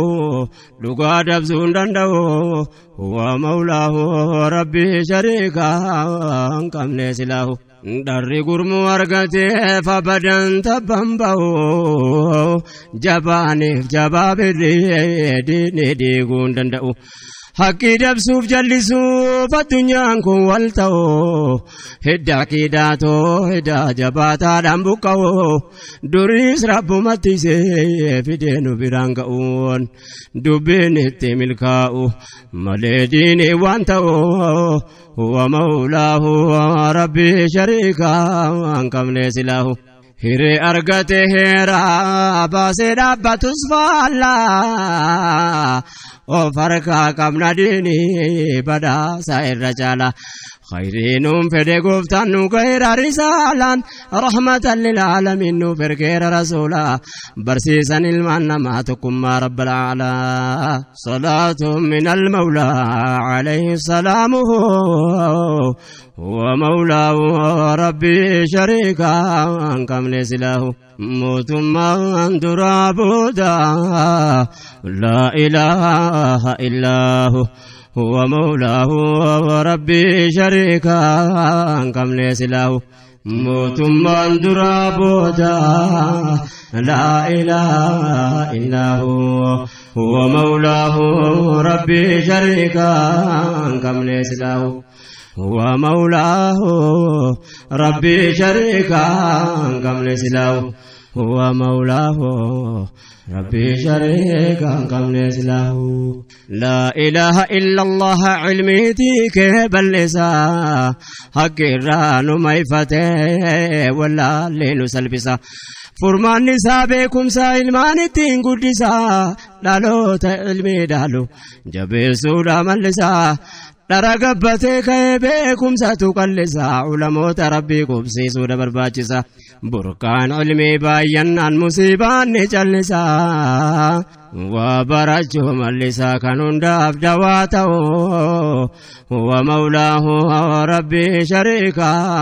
dhugaa dabsuu hin danda'u huwa mawlaahu rabbii shariikaa hin qabne silaahu. Dharri gurmuu argateef abadan tabban ba'u jabaaniif jabaa birrii diinii diiguu hin danda'u. Haqqii dabsuuf jallisuuf addunyaan kun wal ta'u hidda aqiidaatoo hidda jabaataadhaan buqqa'u duriis rabbumatti isee fidee nu biraan ga'uun dubbiin itti milkaa'u malee diinii waan ta'u huwa mawlaahu rabbii shariikaa hin qabne silaahu. Hiree argate heeraa baasee dhaabbatus faallaa of harkaa qabna diinii badhaasa irra caala. Khayriinuun fedhe gooftaan nu gaheera risaalaan rahmatan lilaalamiin nuuf ergeera rasuula barsiisan ilmaan namaa tokkummaa rabbal aalaa. Salaatu min almawlaa alayhi salaamuhu huwa mawlaahu rabbii shariikaa hin qabne silaahu. Mootummaan duraa booda laa ilaaha illaahu. هو مولاه وربي شريكا كم ليس له موتمان درابودا لا إله إلا هو هو مولاه ربي شريكا كم ليس له هو مولاه ربي شريكا كم ليس له هو مولاه ربي شريكا كم ليس له لا إله إلا الله علمي تيك بلسا حق الران ما يفتح ولا ليل سلبسا فرمان نسابكم سائل الدين قدسا لالو تعلمي دالو جبسو ملسا Dhara ka'ee beekumsatu qallisaa ulamoota rabbii qubsiisuudha barbaachisa burqaan ilmii baay'annaan musiibaan ni callisaa waa barachuu mallisaa kan hundaaf dawaa ta'u huwa mawlaahu rabbii shariikaa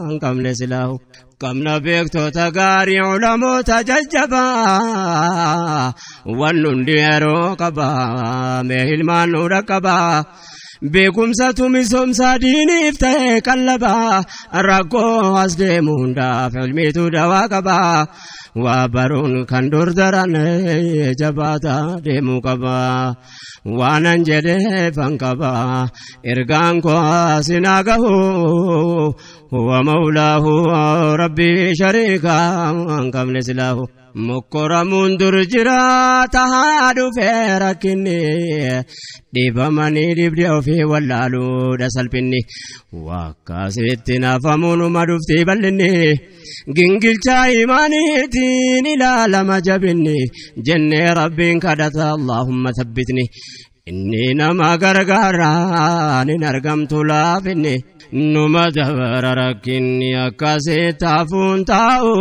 hin qabne silaahu. Qabna beektoota gaarii ulamoota jajjabaa waan hundi yeroo qabaa mee ilmaan nu dhaqqabaa. Beekumsatu misoomsaa diiniif ta'e qallabaa rakkoo as deemu hundaaf ilmiitu dawaa qabaa waa baruun kan dur daran jabaataa deemuu qabaa waanan jedheefan qabaa ergaan koo asinaa gahu huwa mawlaahu rabbii shariikaa hin qabne silaahu. Mokkoramuun dur jiraata haa dhufee rakkinni dhibamanii dhibdee ofii wallaaluudha salphinni wakkaasitti nafamuun dhuftii bal'inni gingilchaa imaaniitiin ilaalama jabinni jennee rabbiin kadhata Allahumma thabbitni inni nama gargaaraan hin argamtu laafinni numa dabara rakkinni akkasitti hafuun taa'u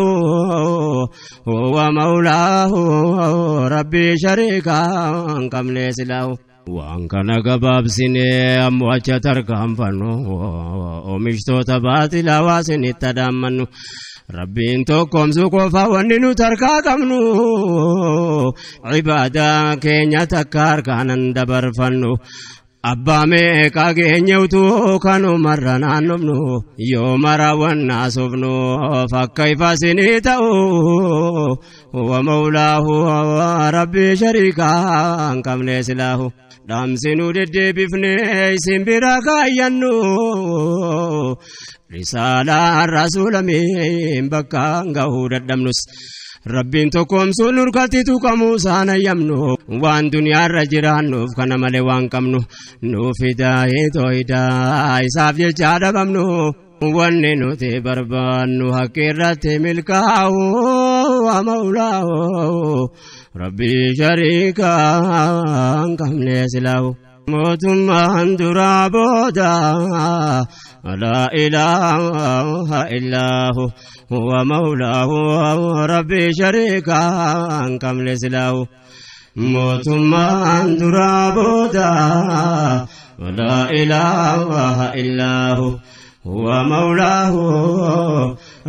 huwa mawlaahu rabbii shariikaa hin qabne silaahu. Waan kana gabaabsinee ammoo acha tarkaanfannu oomishtoota baaxilaa waasinitti adaammannu rabbiin tokkoomsu qofa wanni nu tarkaa qabnu ibaadaa keenya takka harkaanan dabarfannu. Abbaa meeqa keenya utuu kanumarra naannofnu yoo mara wannaa soofnu fakka ifa sinii ta'u huwa mawlaahu rabbii shariikaa hin qabne silaahu. Dhaamsinuu deddeebifnee isin bira kaayyannu risaalaan rasuulamiin bakka gahuu dadhabnus. Rabbiin tokkoomsuun nurkatti tuqamuu isaan ayyamnu waan duniyaarra jiraannuuf kana malee waan qabnu nuuf hidaayee tooyidaa isaaf jecha dhabamnu wanni nuti barbaannu haqqi irratti milkaa'u mawlaahu rabbii shariikaa hin qabne silaahu. Mootummaan duraa booda laa ilaaha illaahu huwa mawlaahu rabbii shariikaa hin qabne silaahu. Mootummaan duraa booda laa ilaaha illaahu huwa mawlaahu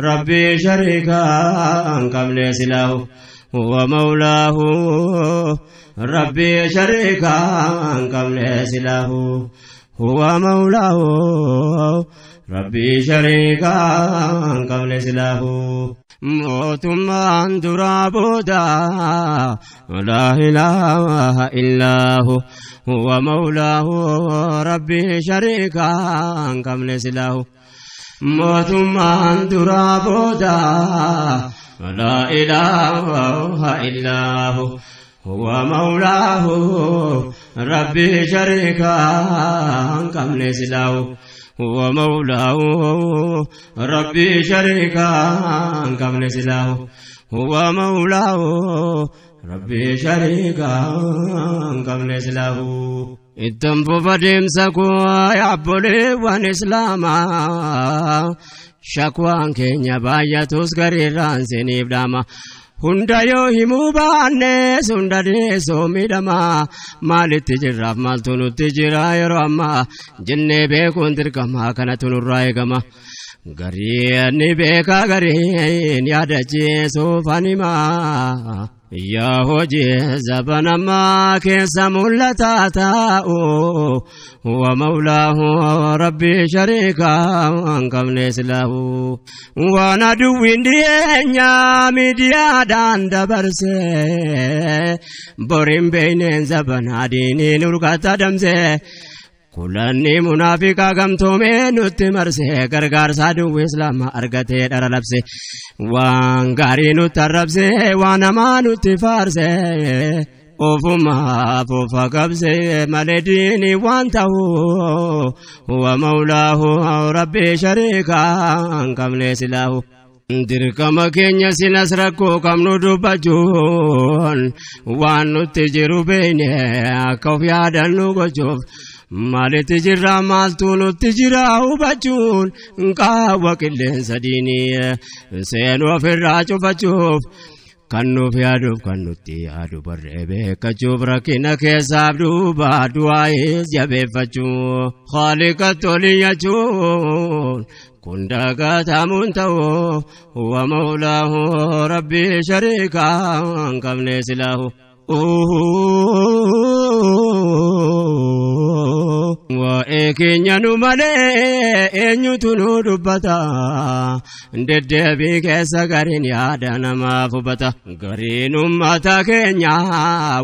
rabbii shariikaa hin qabne silaahu. هو مولاه ربي شريكا قبل سلاه هو مولاه ربي شريكا قبل سلاه. Mootummaan duraa booda laa ilaaha illaahu huwa mawlaahu rabbii shariikaa hin qabne silaahu. Mootummaan duraa booda laa ilaaha illaahu huwa mawlaahu rabbii shariikaa hin qabne silaahu. هو مولاه ربي شريكا قبل سلاه هو مولاه ربي شريكا قبل سلاه الدم فديم سكو يا بولي وان اسلاما شكوان كينيا بايا تسكري رانسيني بداما Hunda yoo himuu baannes hunda deessoo miidhamaa maalitti jirraaf maaltu nutti jira yeroo ammaa jennee beekuun dirqamaa kanatu nurraa eegama. Gariin ni beeka gariin yaadachiisuuf animaa. Yaa hojii zabanamaa keessa mul'ataa taa'u huwa mawlaahu rabbii shariikaa hin qabne silaahu. Waan aduwwiin dhiyeenyaa miidiyaadhaan dabarse boriin beeyneen zabanaa diiniin urgata damse. Kulanni munaafiqaa gamtoomee nutti marse gargaarsa aduwwi islaamaa argatee dhara labse waan gaarii nutti arrabse waan hamaa nutti faarse ofumaaf ofa qabse malee diinii waan ta'u huwa mawlaahu rabbii shariikaa hin qabne silaahu. Dirqama keenya silas rakkoo qabnu dubbachuun waan nutti jiru beekne akka of yaadannu gochuuf maalitti jirra maaltu nutti jira hubachuun qaawwa qilleensa diinii seenuu ofirraa cufachuuf kan nuuf yaaduuf kan nutti yaadu barree beekachuuf rakkina keessaaf duuba du'aayis jabeeffachuu haaliqa toliyyachuun kun dagatamuun ta'u huwa mawlaahu rabbii shariikaa hin qabne silaahu. Waa'ee keenya nu malee eenyutu nu dubbata deddeebii keessa gariin yaada namaaf hubata gariin uummata keenya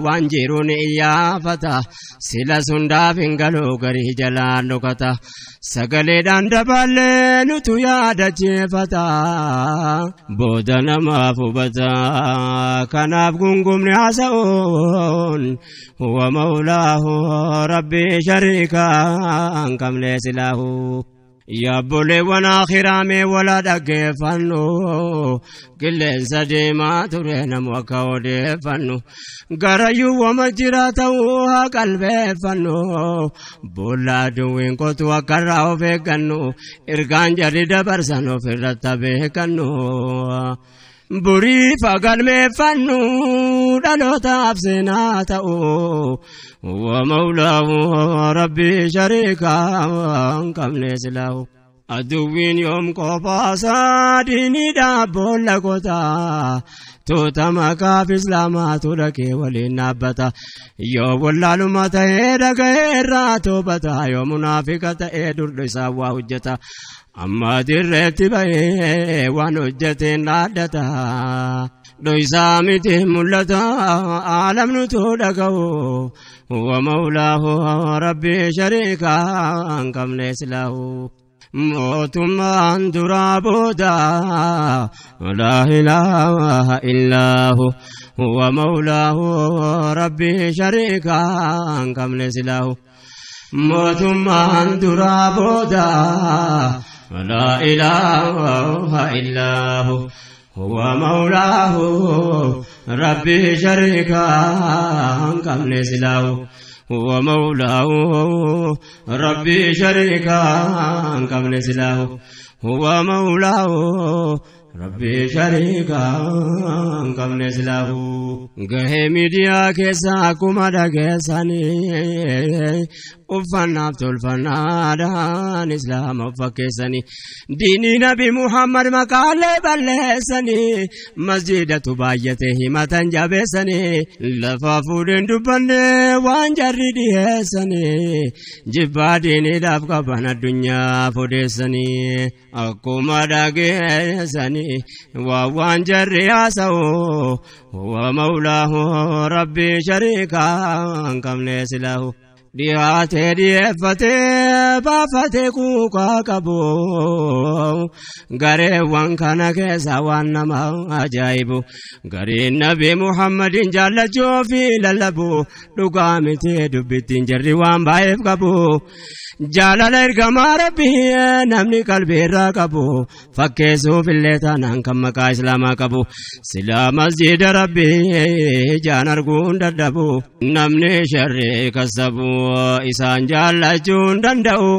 waan jiru ni iyyaafata sila sundaaf hin galu garii jalaan dhokata sagaleedhaan daballee nutu yaadachiifata booda namaaf hubata kanaaf gungumni haasa'uun huwa mawlaahu rabbii shariikaa hin qabne silaahu. Yaabboleewwan akhiraa wala dhaggeeffannu qilleensa deemaa ture namu akka odeeffannu garayyuu wama jira ta'uu haa qalbeeffannu boolla aduwwiin qotu akka irraa of eeggannu ergaan jarri dabarsan ofirratti beekannu. Burii fagalmeeffannu dhalootaaf seenaa ta'u huwa mawlaahu rabbii shariikaa hin qabne silaahu. Aduwwiin yoom qofaasaa diiniidhaaf boolla qotaa tuuta maqaaf islaamaatu dhaqee waliin dhaabbata yoo wallaaluma ta'ee dhaga'ee irraa toobata yoo munaafiqa ta'ee durdu isaa waa hojjeta. Amma dirreetti bahee waan hojjeteen dhaaddata dho'isaa miti mul'ata alamnutu dhaga'u huwa mawlaahu rabbii shariikaa hin qabne silaahu. Mootummaan duraa booda laa ilaaha illaahu huwa mawlaahu rabbii shariikaa hin qabne silaahu. Mootummaan duraa booda laa ilaaha illaahu huwa mawlaahu rabbii shariikaa hin qabne silaahu. هو مولاه ربي شريكا قبل سلاه هو مولاه ربي شريكا قبل سلاه gahee miidiyaa keessa akkuma dhageessanii uffannaaf tolfannaadhaan islaama of fakkeessanii diinii nabi Muhammad maqaalee balleessanii masjidatu baay'ate himatan jabeessanii lafa fuudheen dubbanne waan jarri dhiyeessanii jibbaa diiniidhaaf qaban addunyaaf odeessanii akkuma dhageessanii. jedhanii waan jarri haasa'u huwa mawlaahu rabbii shariikaa hin qabne silahu. Dhiyaatee dhiyeeffatee baafatee kuukaa qabu gareewwan kana keessa waan nama ajaa'ibu gariin nabi Muhammadin jaallachuu fi lallabu dhugaa miti dubbittiin jarri waan baay'eef qabu jaalala ergamaa rabbii namni qalbiirraa qabu fakkeessuuf illee taanaan kan maqaa islaamaa qabu silaa masjida rabbii ijaan arguun dadhabu namni sharrii kasabu isaan jaallachuun danda'u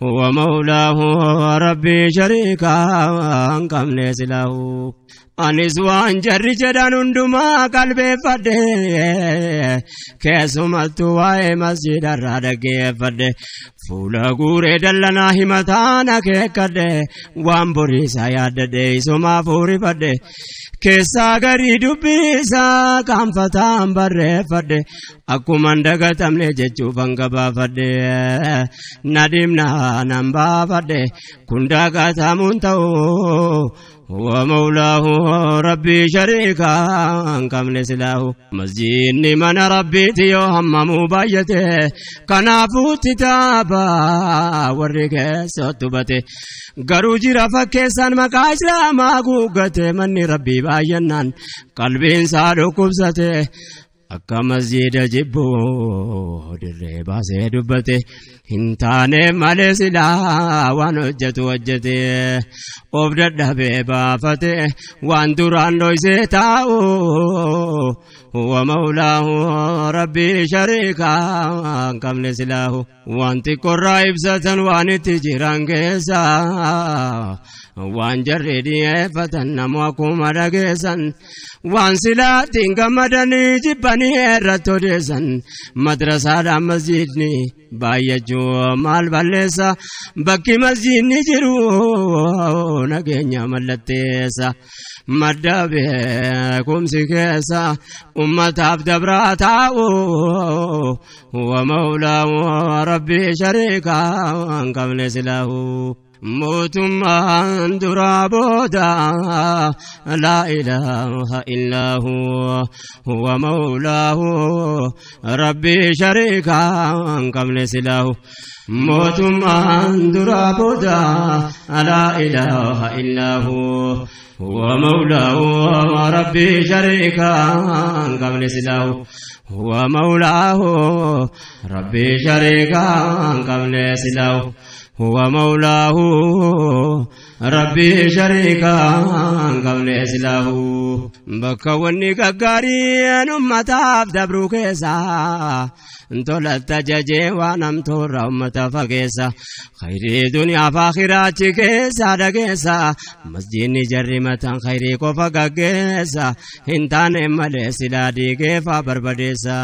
huwa mawlaahu rabbii shariikaa hin qabne silahu. Anis waan jarri jedhan hundumaa qalbeeffadhe keessumattuu waa'ee masjidarraa dhaggeeffadhe fuula guuree dallanaa himataan akeekkadhe waan boriisaa yaaddadhe isumaa fuurifadhe keessaa garii dubbisaa qaanfataan barreeffadhe akkuman dagatamne jechuufan gabaafadhe nadhimnaa nan baafadhe kun dagatamuun ta'u huwa mawlaahu rabbii shariikaa hin qabne silahu. Masjidni mana rabbiiti yoo hammamuu baay'ate kanaafuu kitaaba warri keessatti hubate garuu jira fakkeessaan maqaa islaamaa guuggate manni rabbii baay'annaan qalbiinsaa dhukkubsate akka masjida jibbuu dirree baasee dubbate hin taane malee silaa waan hojjetu hojjete of dadhabee baafate waan duraan dhoysee taa'u huwa mawlaahu rabbii shariikaa hin qabne silaahu. Waan xiqqoorraa ibsatan waan itti jiran keessa waan jarri dhiyeeffatan namu akkuma dhageessan waan silaatti hin gammadanii jibbanii irratti odeessan madrasaadhaan masjidni baay'achuu maal balleessa bakki masjidni jiru nageenya mallatteessa madda beekumsi keessa ummataaf dabraa taa'u huwa mawlaahu rabbii shariikaa hin qabne silahu. Mootummaan duraa booda laa ilaaha illaa huwa mawlaahu rabbii shariikaa hin qabne silahu. Mootummaan duraa booda laa ilaaha illaa huwa mawlaahu rabbii shariikaa hin qabne silahu. Huwa mawlaahu rabbii shariikaa hin qabne silahu. Huwa mawlaahu rabbii shariikaa hin qabne silahu. Bakka wanni gaggaariin ummataaf dabruu keessa tolatti ajajee waan hamtuurra ummata fageessa khayrii duniyaaf akhiraachi keessa dhageessa masjidni jarri mataan khayrii qofa gaggeessa hin taane malee silaa diigeefaa barbadeessa.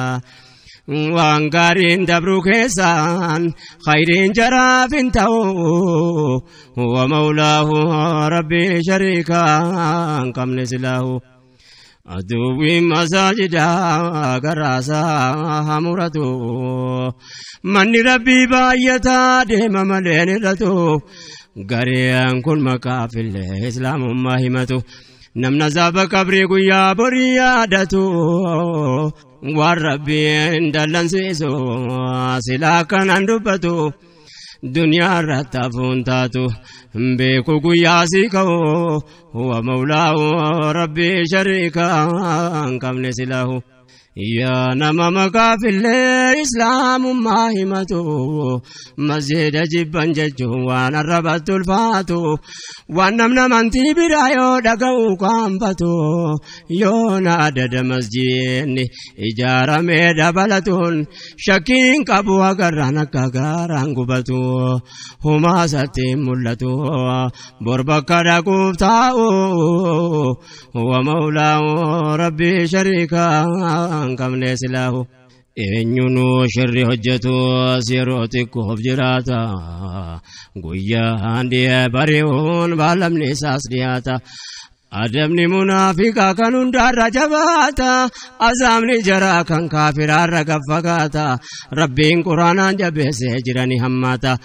Waan gaariin dabruu keessaan khayriin jaraaf hin ta'u huwa mawlaahu rabbii shariikaa hin qabne silahu. Aduwwiin masaajidaa garaasaa hamuratu manni rabbii baay'ataa deema malee irratu gareen kun maqaafillee islaamummaa himatu namna zaaba qabrii guyyaa borii yaadatu waan rabbiin dallansiisu silaa kanaan dubbatu duniyaa irratti hafuun taatu beeku guyyaa sii ka'u huwa mawlaahu rabbii shariikaa hin qabne silahu. Yaa nama maqaafillee islaamummaa himatu masjida jibban jechuun waan arrabatti ulfaatu waan namni amantii biraa yoo dhaga'u qaanfatu yoo na adada masjidni ijaaramee dabalatuun shakkiin qabu agarraan akka gaaraan gubatu humaasatti mul'atu bor bakka dhaquuf taa'u huwa mawlaahu rabbii shariikaa hin qabne silahu. Eenyunuu shirri hojjetus yeroo xiqqoof jiraata guyyaan dhi'ee bari'uun baalamni isaas dhiyaata. Adabni munaafiqaa kan hundaarra jabaata azaabni jaraa kan kaafiraarra gaffagaata rabbiin quraanaan jabeessee jirani hammaata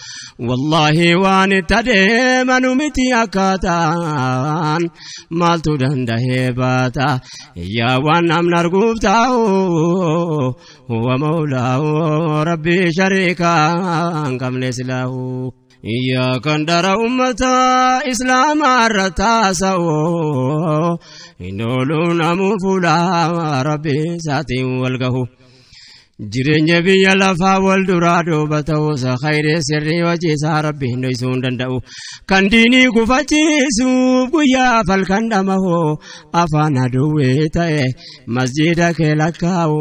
wallaahi waan itti adeemanu miti akkaataan maaltu dandahee baata yaa waan namni arguuf taa'u huwa mawlaahu rabbii shariikaa hin qabne silaahu. Yaa kan dara ummata islaamaa irra taasa'u hin oolu namuu fuula rabbii isaatiin wal gahu. Jireenya biyya lafaa wal duraa duuba ta'uusa khayrii sirrii hojii isaa rabbiin dhoksuu hin danda'u. Kan diinii gufachiisuuf guyyaa falkan dhamahu afaan aduwwee ta'e masjida kee lakkaa'u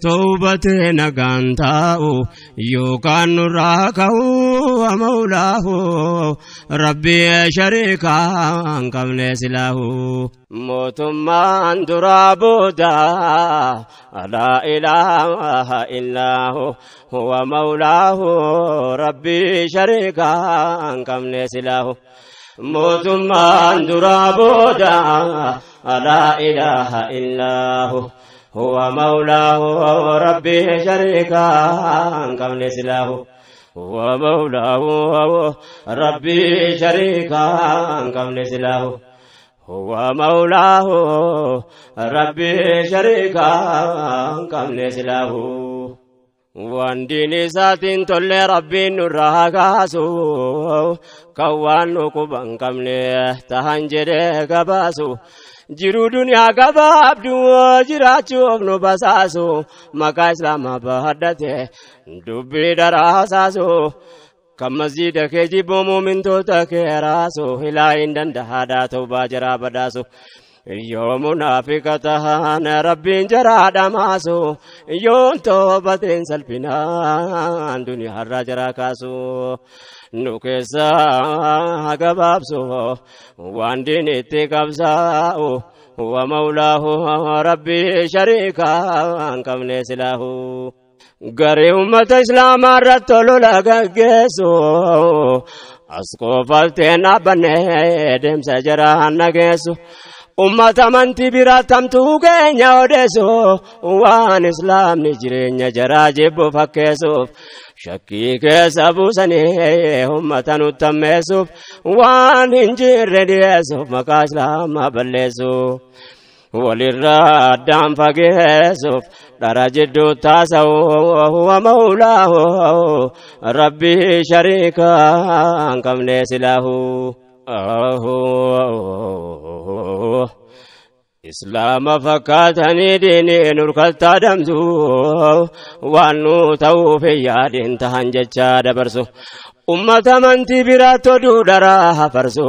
toobatee nagaan taa'u yookaan nurraa ka'u mawlaahu rabbii shariikaa hin qabne silaahu. Mootummaan duraa booda laa ilaaha illaahu huwa mawlaahu rabbii shariikaa hin qabne silaahu. Mootummaan duraa booda laa ilaaha illaahu huwa mawlaahu rabbii shariikaa hin qabne silaahu. Huwa mawlaahu rabbii shariikaa hin qabne silaahu. Huwa mawlaahu rabbii shariikaa hin qabne silaahu. Waan diin isaatiin tolle rabbiin nurraa kaasu kan waan nu quba hin qabne tahan jedhee gabaasu jiruu duniyaa gabaabdu jiraachuuf nu basaasu maqaa islaamaa bahadhate dubbii daraasaasu. Kan masjida kee jibbu muumintoota kee raasu hilaa hin dandahaadhaa tawbaa jaraa badhaasu. Yoo munaafiqa tahan rabbiin jaraa dhamaasu yoon toobateen salphinaan duniyaarraa jaraa kaasu. Nu keessaa gabaabsu waan diinitti qabsaa'u huwa mawlaahu rabbii shariikaa hin qabne silaahu. Garee uummata islaamaa irratti olola gaggeessu as qofalteen dhaabbannee deemsa jaraa nageessu uummata amantii biraa tamtuu keenya odeessu waan islaamni jireenya jaraa jibbu fakkeessuuf shakkii keessa buusanii uummata nutti ammeessuuf waan hin jirre dhiyeessuuf maqaa islaamaa balleessu. Walirraa addaan fageessuuf dhara jidduu taasa'u huwa mawlaahu rabbii shariikaa hin qabne silaahu. Islaama fakkaatanii diinii nurkatti adamsu waan nu ta'uuf yaadin tahan jechaa dabarsu. Ummata amantii biraatti oduu dharaa hafarsu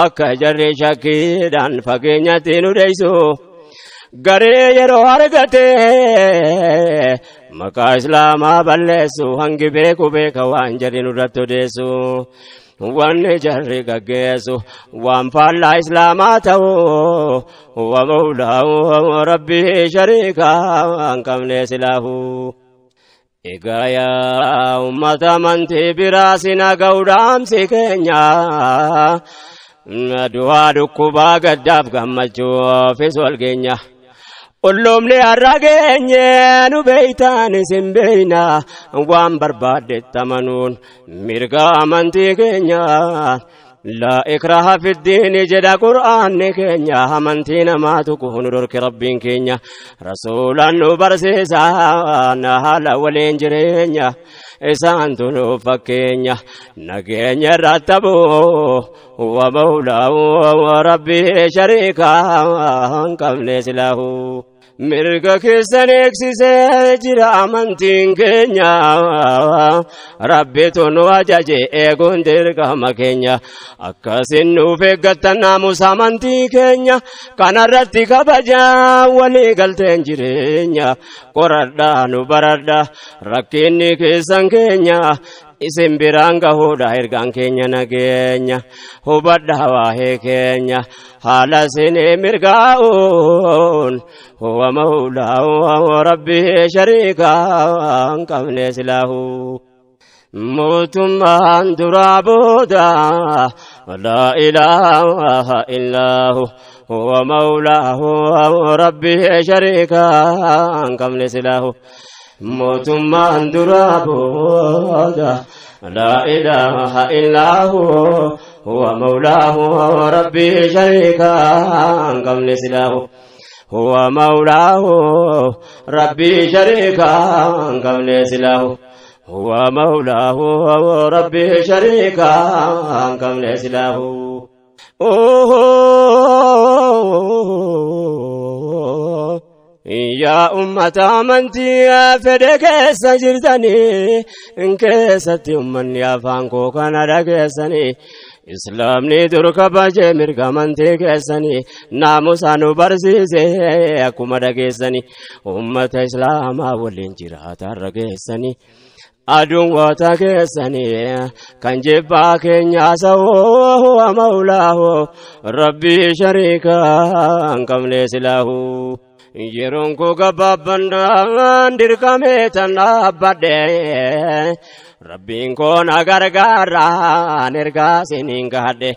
akka jarri shakkiidhaan fageenyatti nu dheessu. Garee yeroo argate maqaa islaamaa balleessu hangi beeku beeka waan jarri nurratti odeessu. Wanni jarri gaggeessu waan faallaa islaamaa ta'u huwa mawlaahu rabbii shariikaa hin qabne silaahu. Egaa yaa uummata amantii biraa sina ga'uudhaamsi keenya du'aa dhukkubaa gaddaaf gammachuufis wal geenya. Olloomni har'a geenye nu beeytaan isin beeyna waan barbaaddetti amanuun mirga amantii keenya. Laa ikraha fiddiini jedha qur'aanni keenya amantii namaa tuquu nu dhorke rabbiin keenya rasuulaan nu barsiisaan haala waliin jireenya isaantu nu fakkeenya nageenya irratti tabuu huwa mawlaahu rabbii shariikaa hin qabne silaahu. Mirga keessan eegsisee jira amantiin keenya rabbitu nu ajaje eeguun dirqama keenya akkasin nuuf eeggattan naamusa amantii keenya kanarratti kabajaa walii galteen jireenya qoradhaa nu baradhaa rakkinni keessan keenya isin biraan gahuudha ergaan keenya nageenya hubadhaa waa'ee keenya haala isinii mirgaa'uun huwa mawlaahu rabbii shariikaa hin qabne silaahu. Mootummaan duraa booda لا إله إلا هو هو مولاه ربي شريكا كم نسله موتمان درابودا لا إله إلا هو هو مولاه ربي شريكا كم نسله هو مولاه ربي شريكا كم نسله هو مولاه ربي شريكا كم نسله يا أمة أمنتي فدك سجرتني إن كيست أمني يا فانكو كان رجسني إسلامني درك بجمير مرغمنتي كيسني ناموسانو برسيسي أكما رجسني أمة إسلام أولين جرات رجسني aduun keessanii kan jibbaa keenya sa'oo huwa mawlaahu rabbii shariikaa hin qabne silaahu. Yeroon koo gabaabbannaan dirqamee tan dhaabbadhe rabbiin koo na gargaaraan ergaa siniin gaadhe.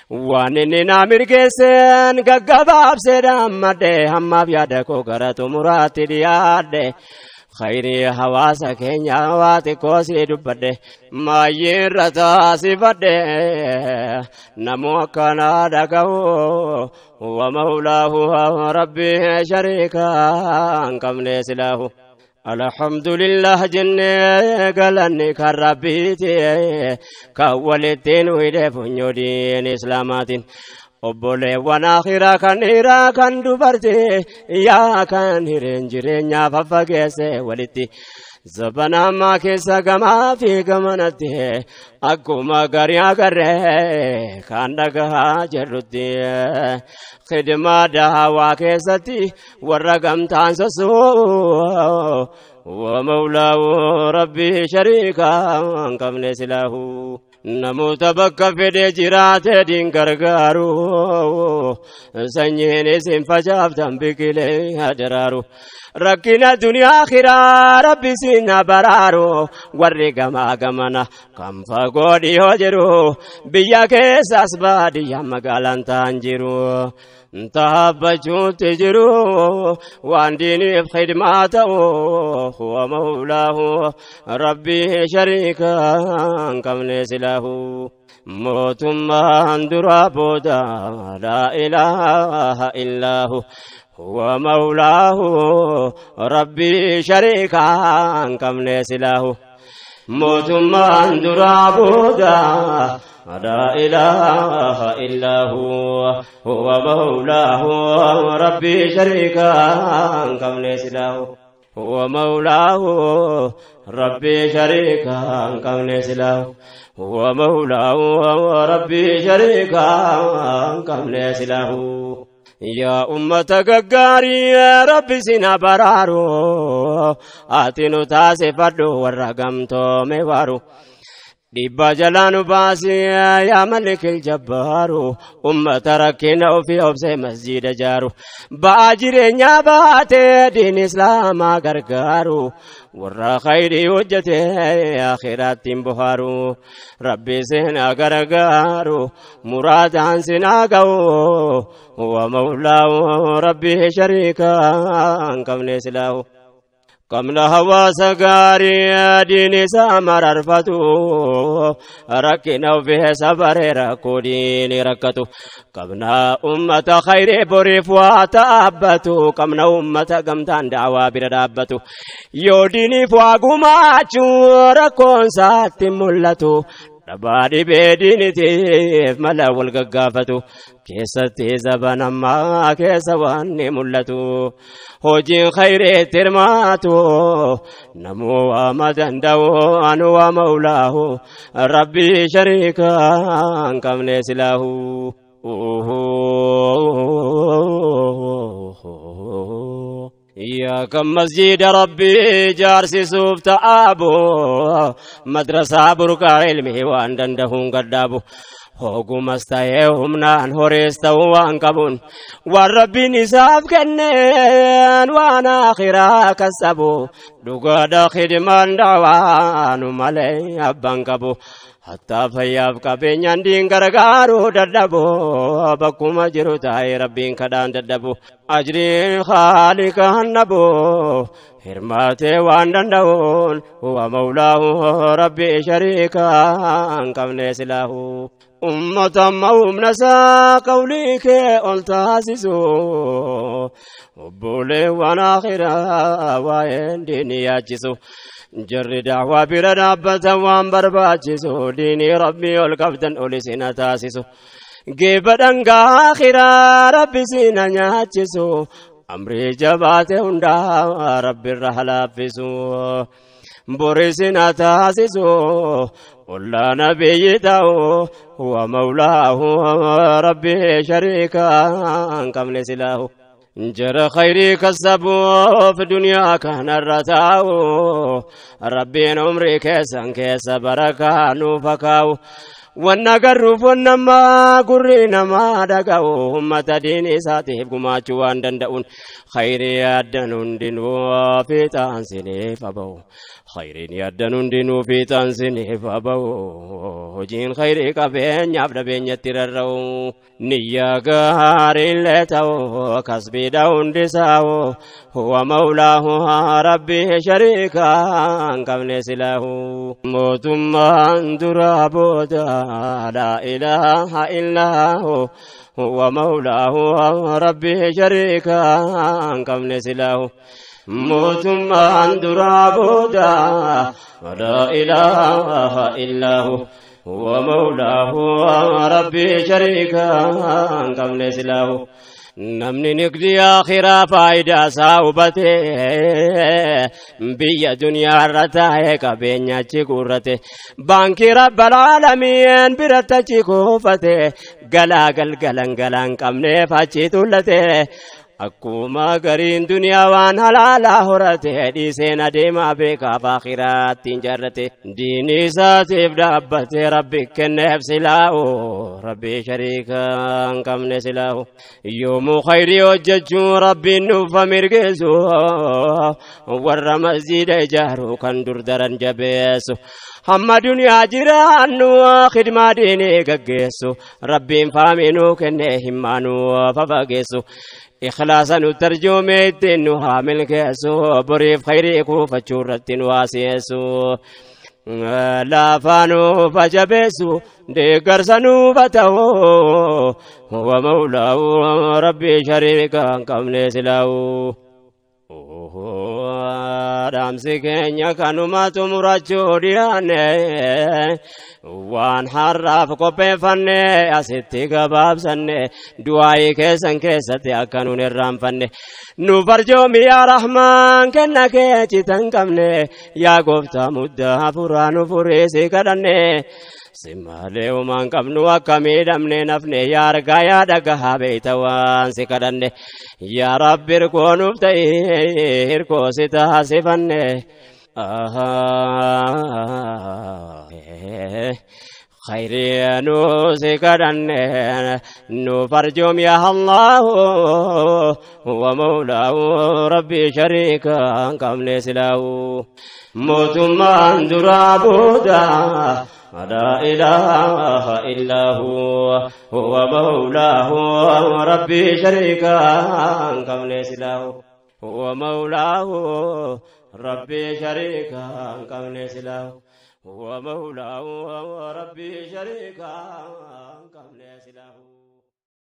Waan inni na mirgeesseen gaggabaabsee dhaammadhe hammaaf yaada koo gara xumuraatti dhiyaadhe. خيري حواسا كينيا واتي كوسي دبده ما يرتا سفده نمو كان دغو ومولاه ربي شريكا كم نسله الحمد لله جنة قالني كربيتي كولتين ويدفنيو دين اسلاماتين obboleewwan akhiraa kan dhiiraa kan dubartii yaa kan hireen jireenyaa faffageesse walitti zabana ammaa keessa gamaa fi gamanatti akkuma garii agarree kan dhagahaa jirrutti khidmaa daawaa keessatti warra gamtaan sosoo ومولاه ربي شريكا hin qabne silaahu. Namoota bakka fedhe jiraate diin gargaaru sanyiin isin facaaftan biqilee hadaraaru rakkina duniyaa akhiraa rabbi isin baraaru warri gamaa gamana kan fagoo dhiyoo jiru biyya keessas baadiyyaa magaalaan ta'an jiru. Taabbachuutti jiru waan diiniif khidmaa ta'u huwa mawlaahu rabbii shariikaa hin qabne silaahu. Mootummaan duraa booda laa ilaaha illaahu huwa mawlaahu rabbii shariikaa hin qabne silaahu. Mootummaan duraa booda لا إله إلا هو هو مولاه ربي شريكا كم نسله هو مولاه ربي شريكا كم نسله هو مولاه ربي شريكا كم نسله يا أمة غغاري ربي سنا برارو آتنو تاسفدو ورغمتو ميوارو dhibba jalaan baasee yaa malikil jabbaaru ummata rakkina ofii obsee masjiida jaaru ba'aa jireenyaa baatee diin islaamaa gargaaru warra khayrii hojjetee akhiraattiin bohaaru rabbi seenaa gargaaru muraadaan sinaa ga'u wa mawlaahu rabbi shariikaa hin qabne silaahu. Qabna hawaasa gaarii diin isaa mararfatu rakkina ofii sabaree rakkoo diinii rakkatu qabna ummata khayrii boriif waa dhaabbatu qabna ummata gamtaan daawaa bira dhaabbatu yoo diiniif waa gumaachuu rakkoon isaatti mul'atu. Dhabaa dhibee diinitiif mala wal gaggaafatu keessatti zaban ammaa keessa waan ni mul'atu hojiin khayreetti hirmaatu namuu waama danda'u anu waa mawlaahu rabbii shariikaa hin qabne silaahu. يا كم مسجد ربي جارسي سوف تآبو مدرسة بركة علمي وان دندهون قدابو Hogumas ta'ee humnaan horees ta'uu waan qabuun waan rabbiin isaaf kenneen waan akhiraa kasabu dhugaadha khidmaan daawaanu malee abbaan qabu hattaa fayyaaf qabeenyaan diin gargaaruu dadhabu bakkuma jiru taa'ee rabbiin kadhaan dadhabu ajriin haaliqa hannabu hirmaatee waan danda'uun huwa mawlaahu rabbi shariikaa hin qabne silaahu. Ummata amma humna isaa qawlii kee ol taasisu obboleewwan akhiraa waa'een diinii yaachisu jarri daawaa bira dhaabbatan waan barbaachisu diinii rabbii ol qabdan ol isin taasisu geeba dhangaa akhiraa rabbi isin nyaachisu amrii jabaate hundaa rabbirra halaaffisu. Borisin taasisu ollaa nabiyyi ta'u huwa mawlaahu rabbi shariikaa hin qabne silaahu. Jara khayrii kasabuuf duniyaa kanarra taa'u rabbiin umrii keessan keessa barakaa nuuf haa kaa'u. Wanna garruuf wanna ammaa gurri namaa dhaga'u ummata diinii isaatiif gumaachuu waan danda'uun khayrii yaaddan hundinuu fiixaan siniif haa ba'u. Khayriin yaaddan hundinuu fiixaan siniif haa ba'u. Hojiin khayrii qabeenyaaf dhabeenyatti rarra'u. Niyyaa gaariillee ta'u kasbiidha hundisaa'u huwa mawlaahu rabbi shariikaa hin qabne silaahu. Mootummaan duraa booda لا إله إلا هو هو مولاه ربي شريكا كم نسله موتما درابودا ولا إله إلا هو هو مولاه ربي شريكا كم نسله Namni nigdi akhiraa faayidaa isaa hubatee biyya duniyaa irra taa'ee qabeenya achi guurrate baankii rabbal aalamiin biratti achi kuufate galaa galgalan galaan qabneef achi tullate akkuma gariin duniyaa waan halaalaa horate dhiiseen adeemaa beekaaf akhiraatti hin jaarrate diinii isaatiif dhaabbate rabbi kenneef silaa'u rabbi shariikaa hin qabne silaa'u yoomuu khayrii hojjechuu rabbiin nuuf mirgeessu warra masjiida ijaaru kan dur daran jabeessu hamma duniyaa jiraannu khidmaa diinii gaggeessu rabbiin faaminuu kennee himmaanuu fafageessu ikhlaasa nu tarjuume ittiin nu haa milkeessu boriif khayrii kuufachuu irratti nu haa si'eessu laafaa nuuf haa jabeessu deeggarsa nuuf haa ta'u huwa mawlaahu rabbi shariika hin qabne silaa'u. Dhaamsi keenya kanuma xumurachuu dhiyaanne waan har'aaf qopheeffanne asitti gabaabsanne du'aayii keessan keessatti akka nuun irraanfanne nu farjoomi yaa rahmaan kenna kee citan qabne yaa gooftaa muddaa hafuuraa nu furii si kadhanne Simmalee uumaan qabnu akka miidhamne nafne yaa argaa yaa dhagahaa beeyta waan si kadhanne yaa rabbi hirkoo nuuf ta'i hirkoo si taasifanne. Khayrii nu si kadhanne nu farjoom yaa Allahu wa mawlaahu rabbi shariika hin qabne silaahu mootummaan duraa booda لا إله إلا هو هو مولاه ربي شريكا كم له هو مولاه ربي شريكا كم له هو مولاه ربي شريكا كم له.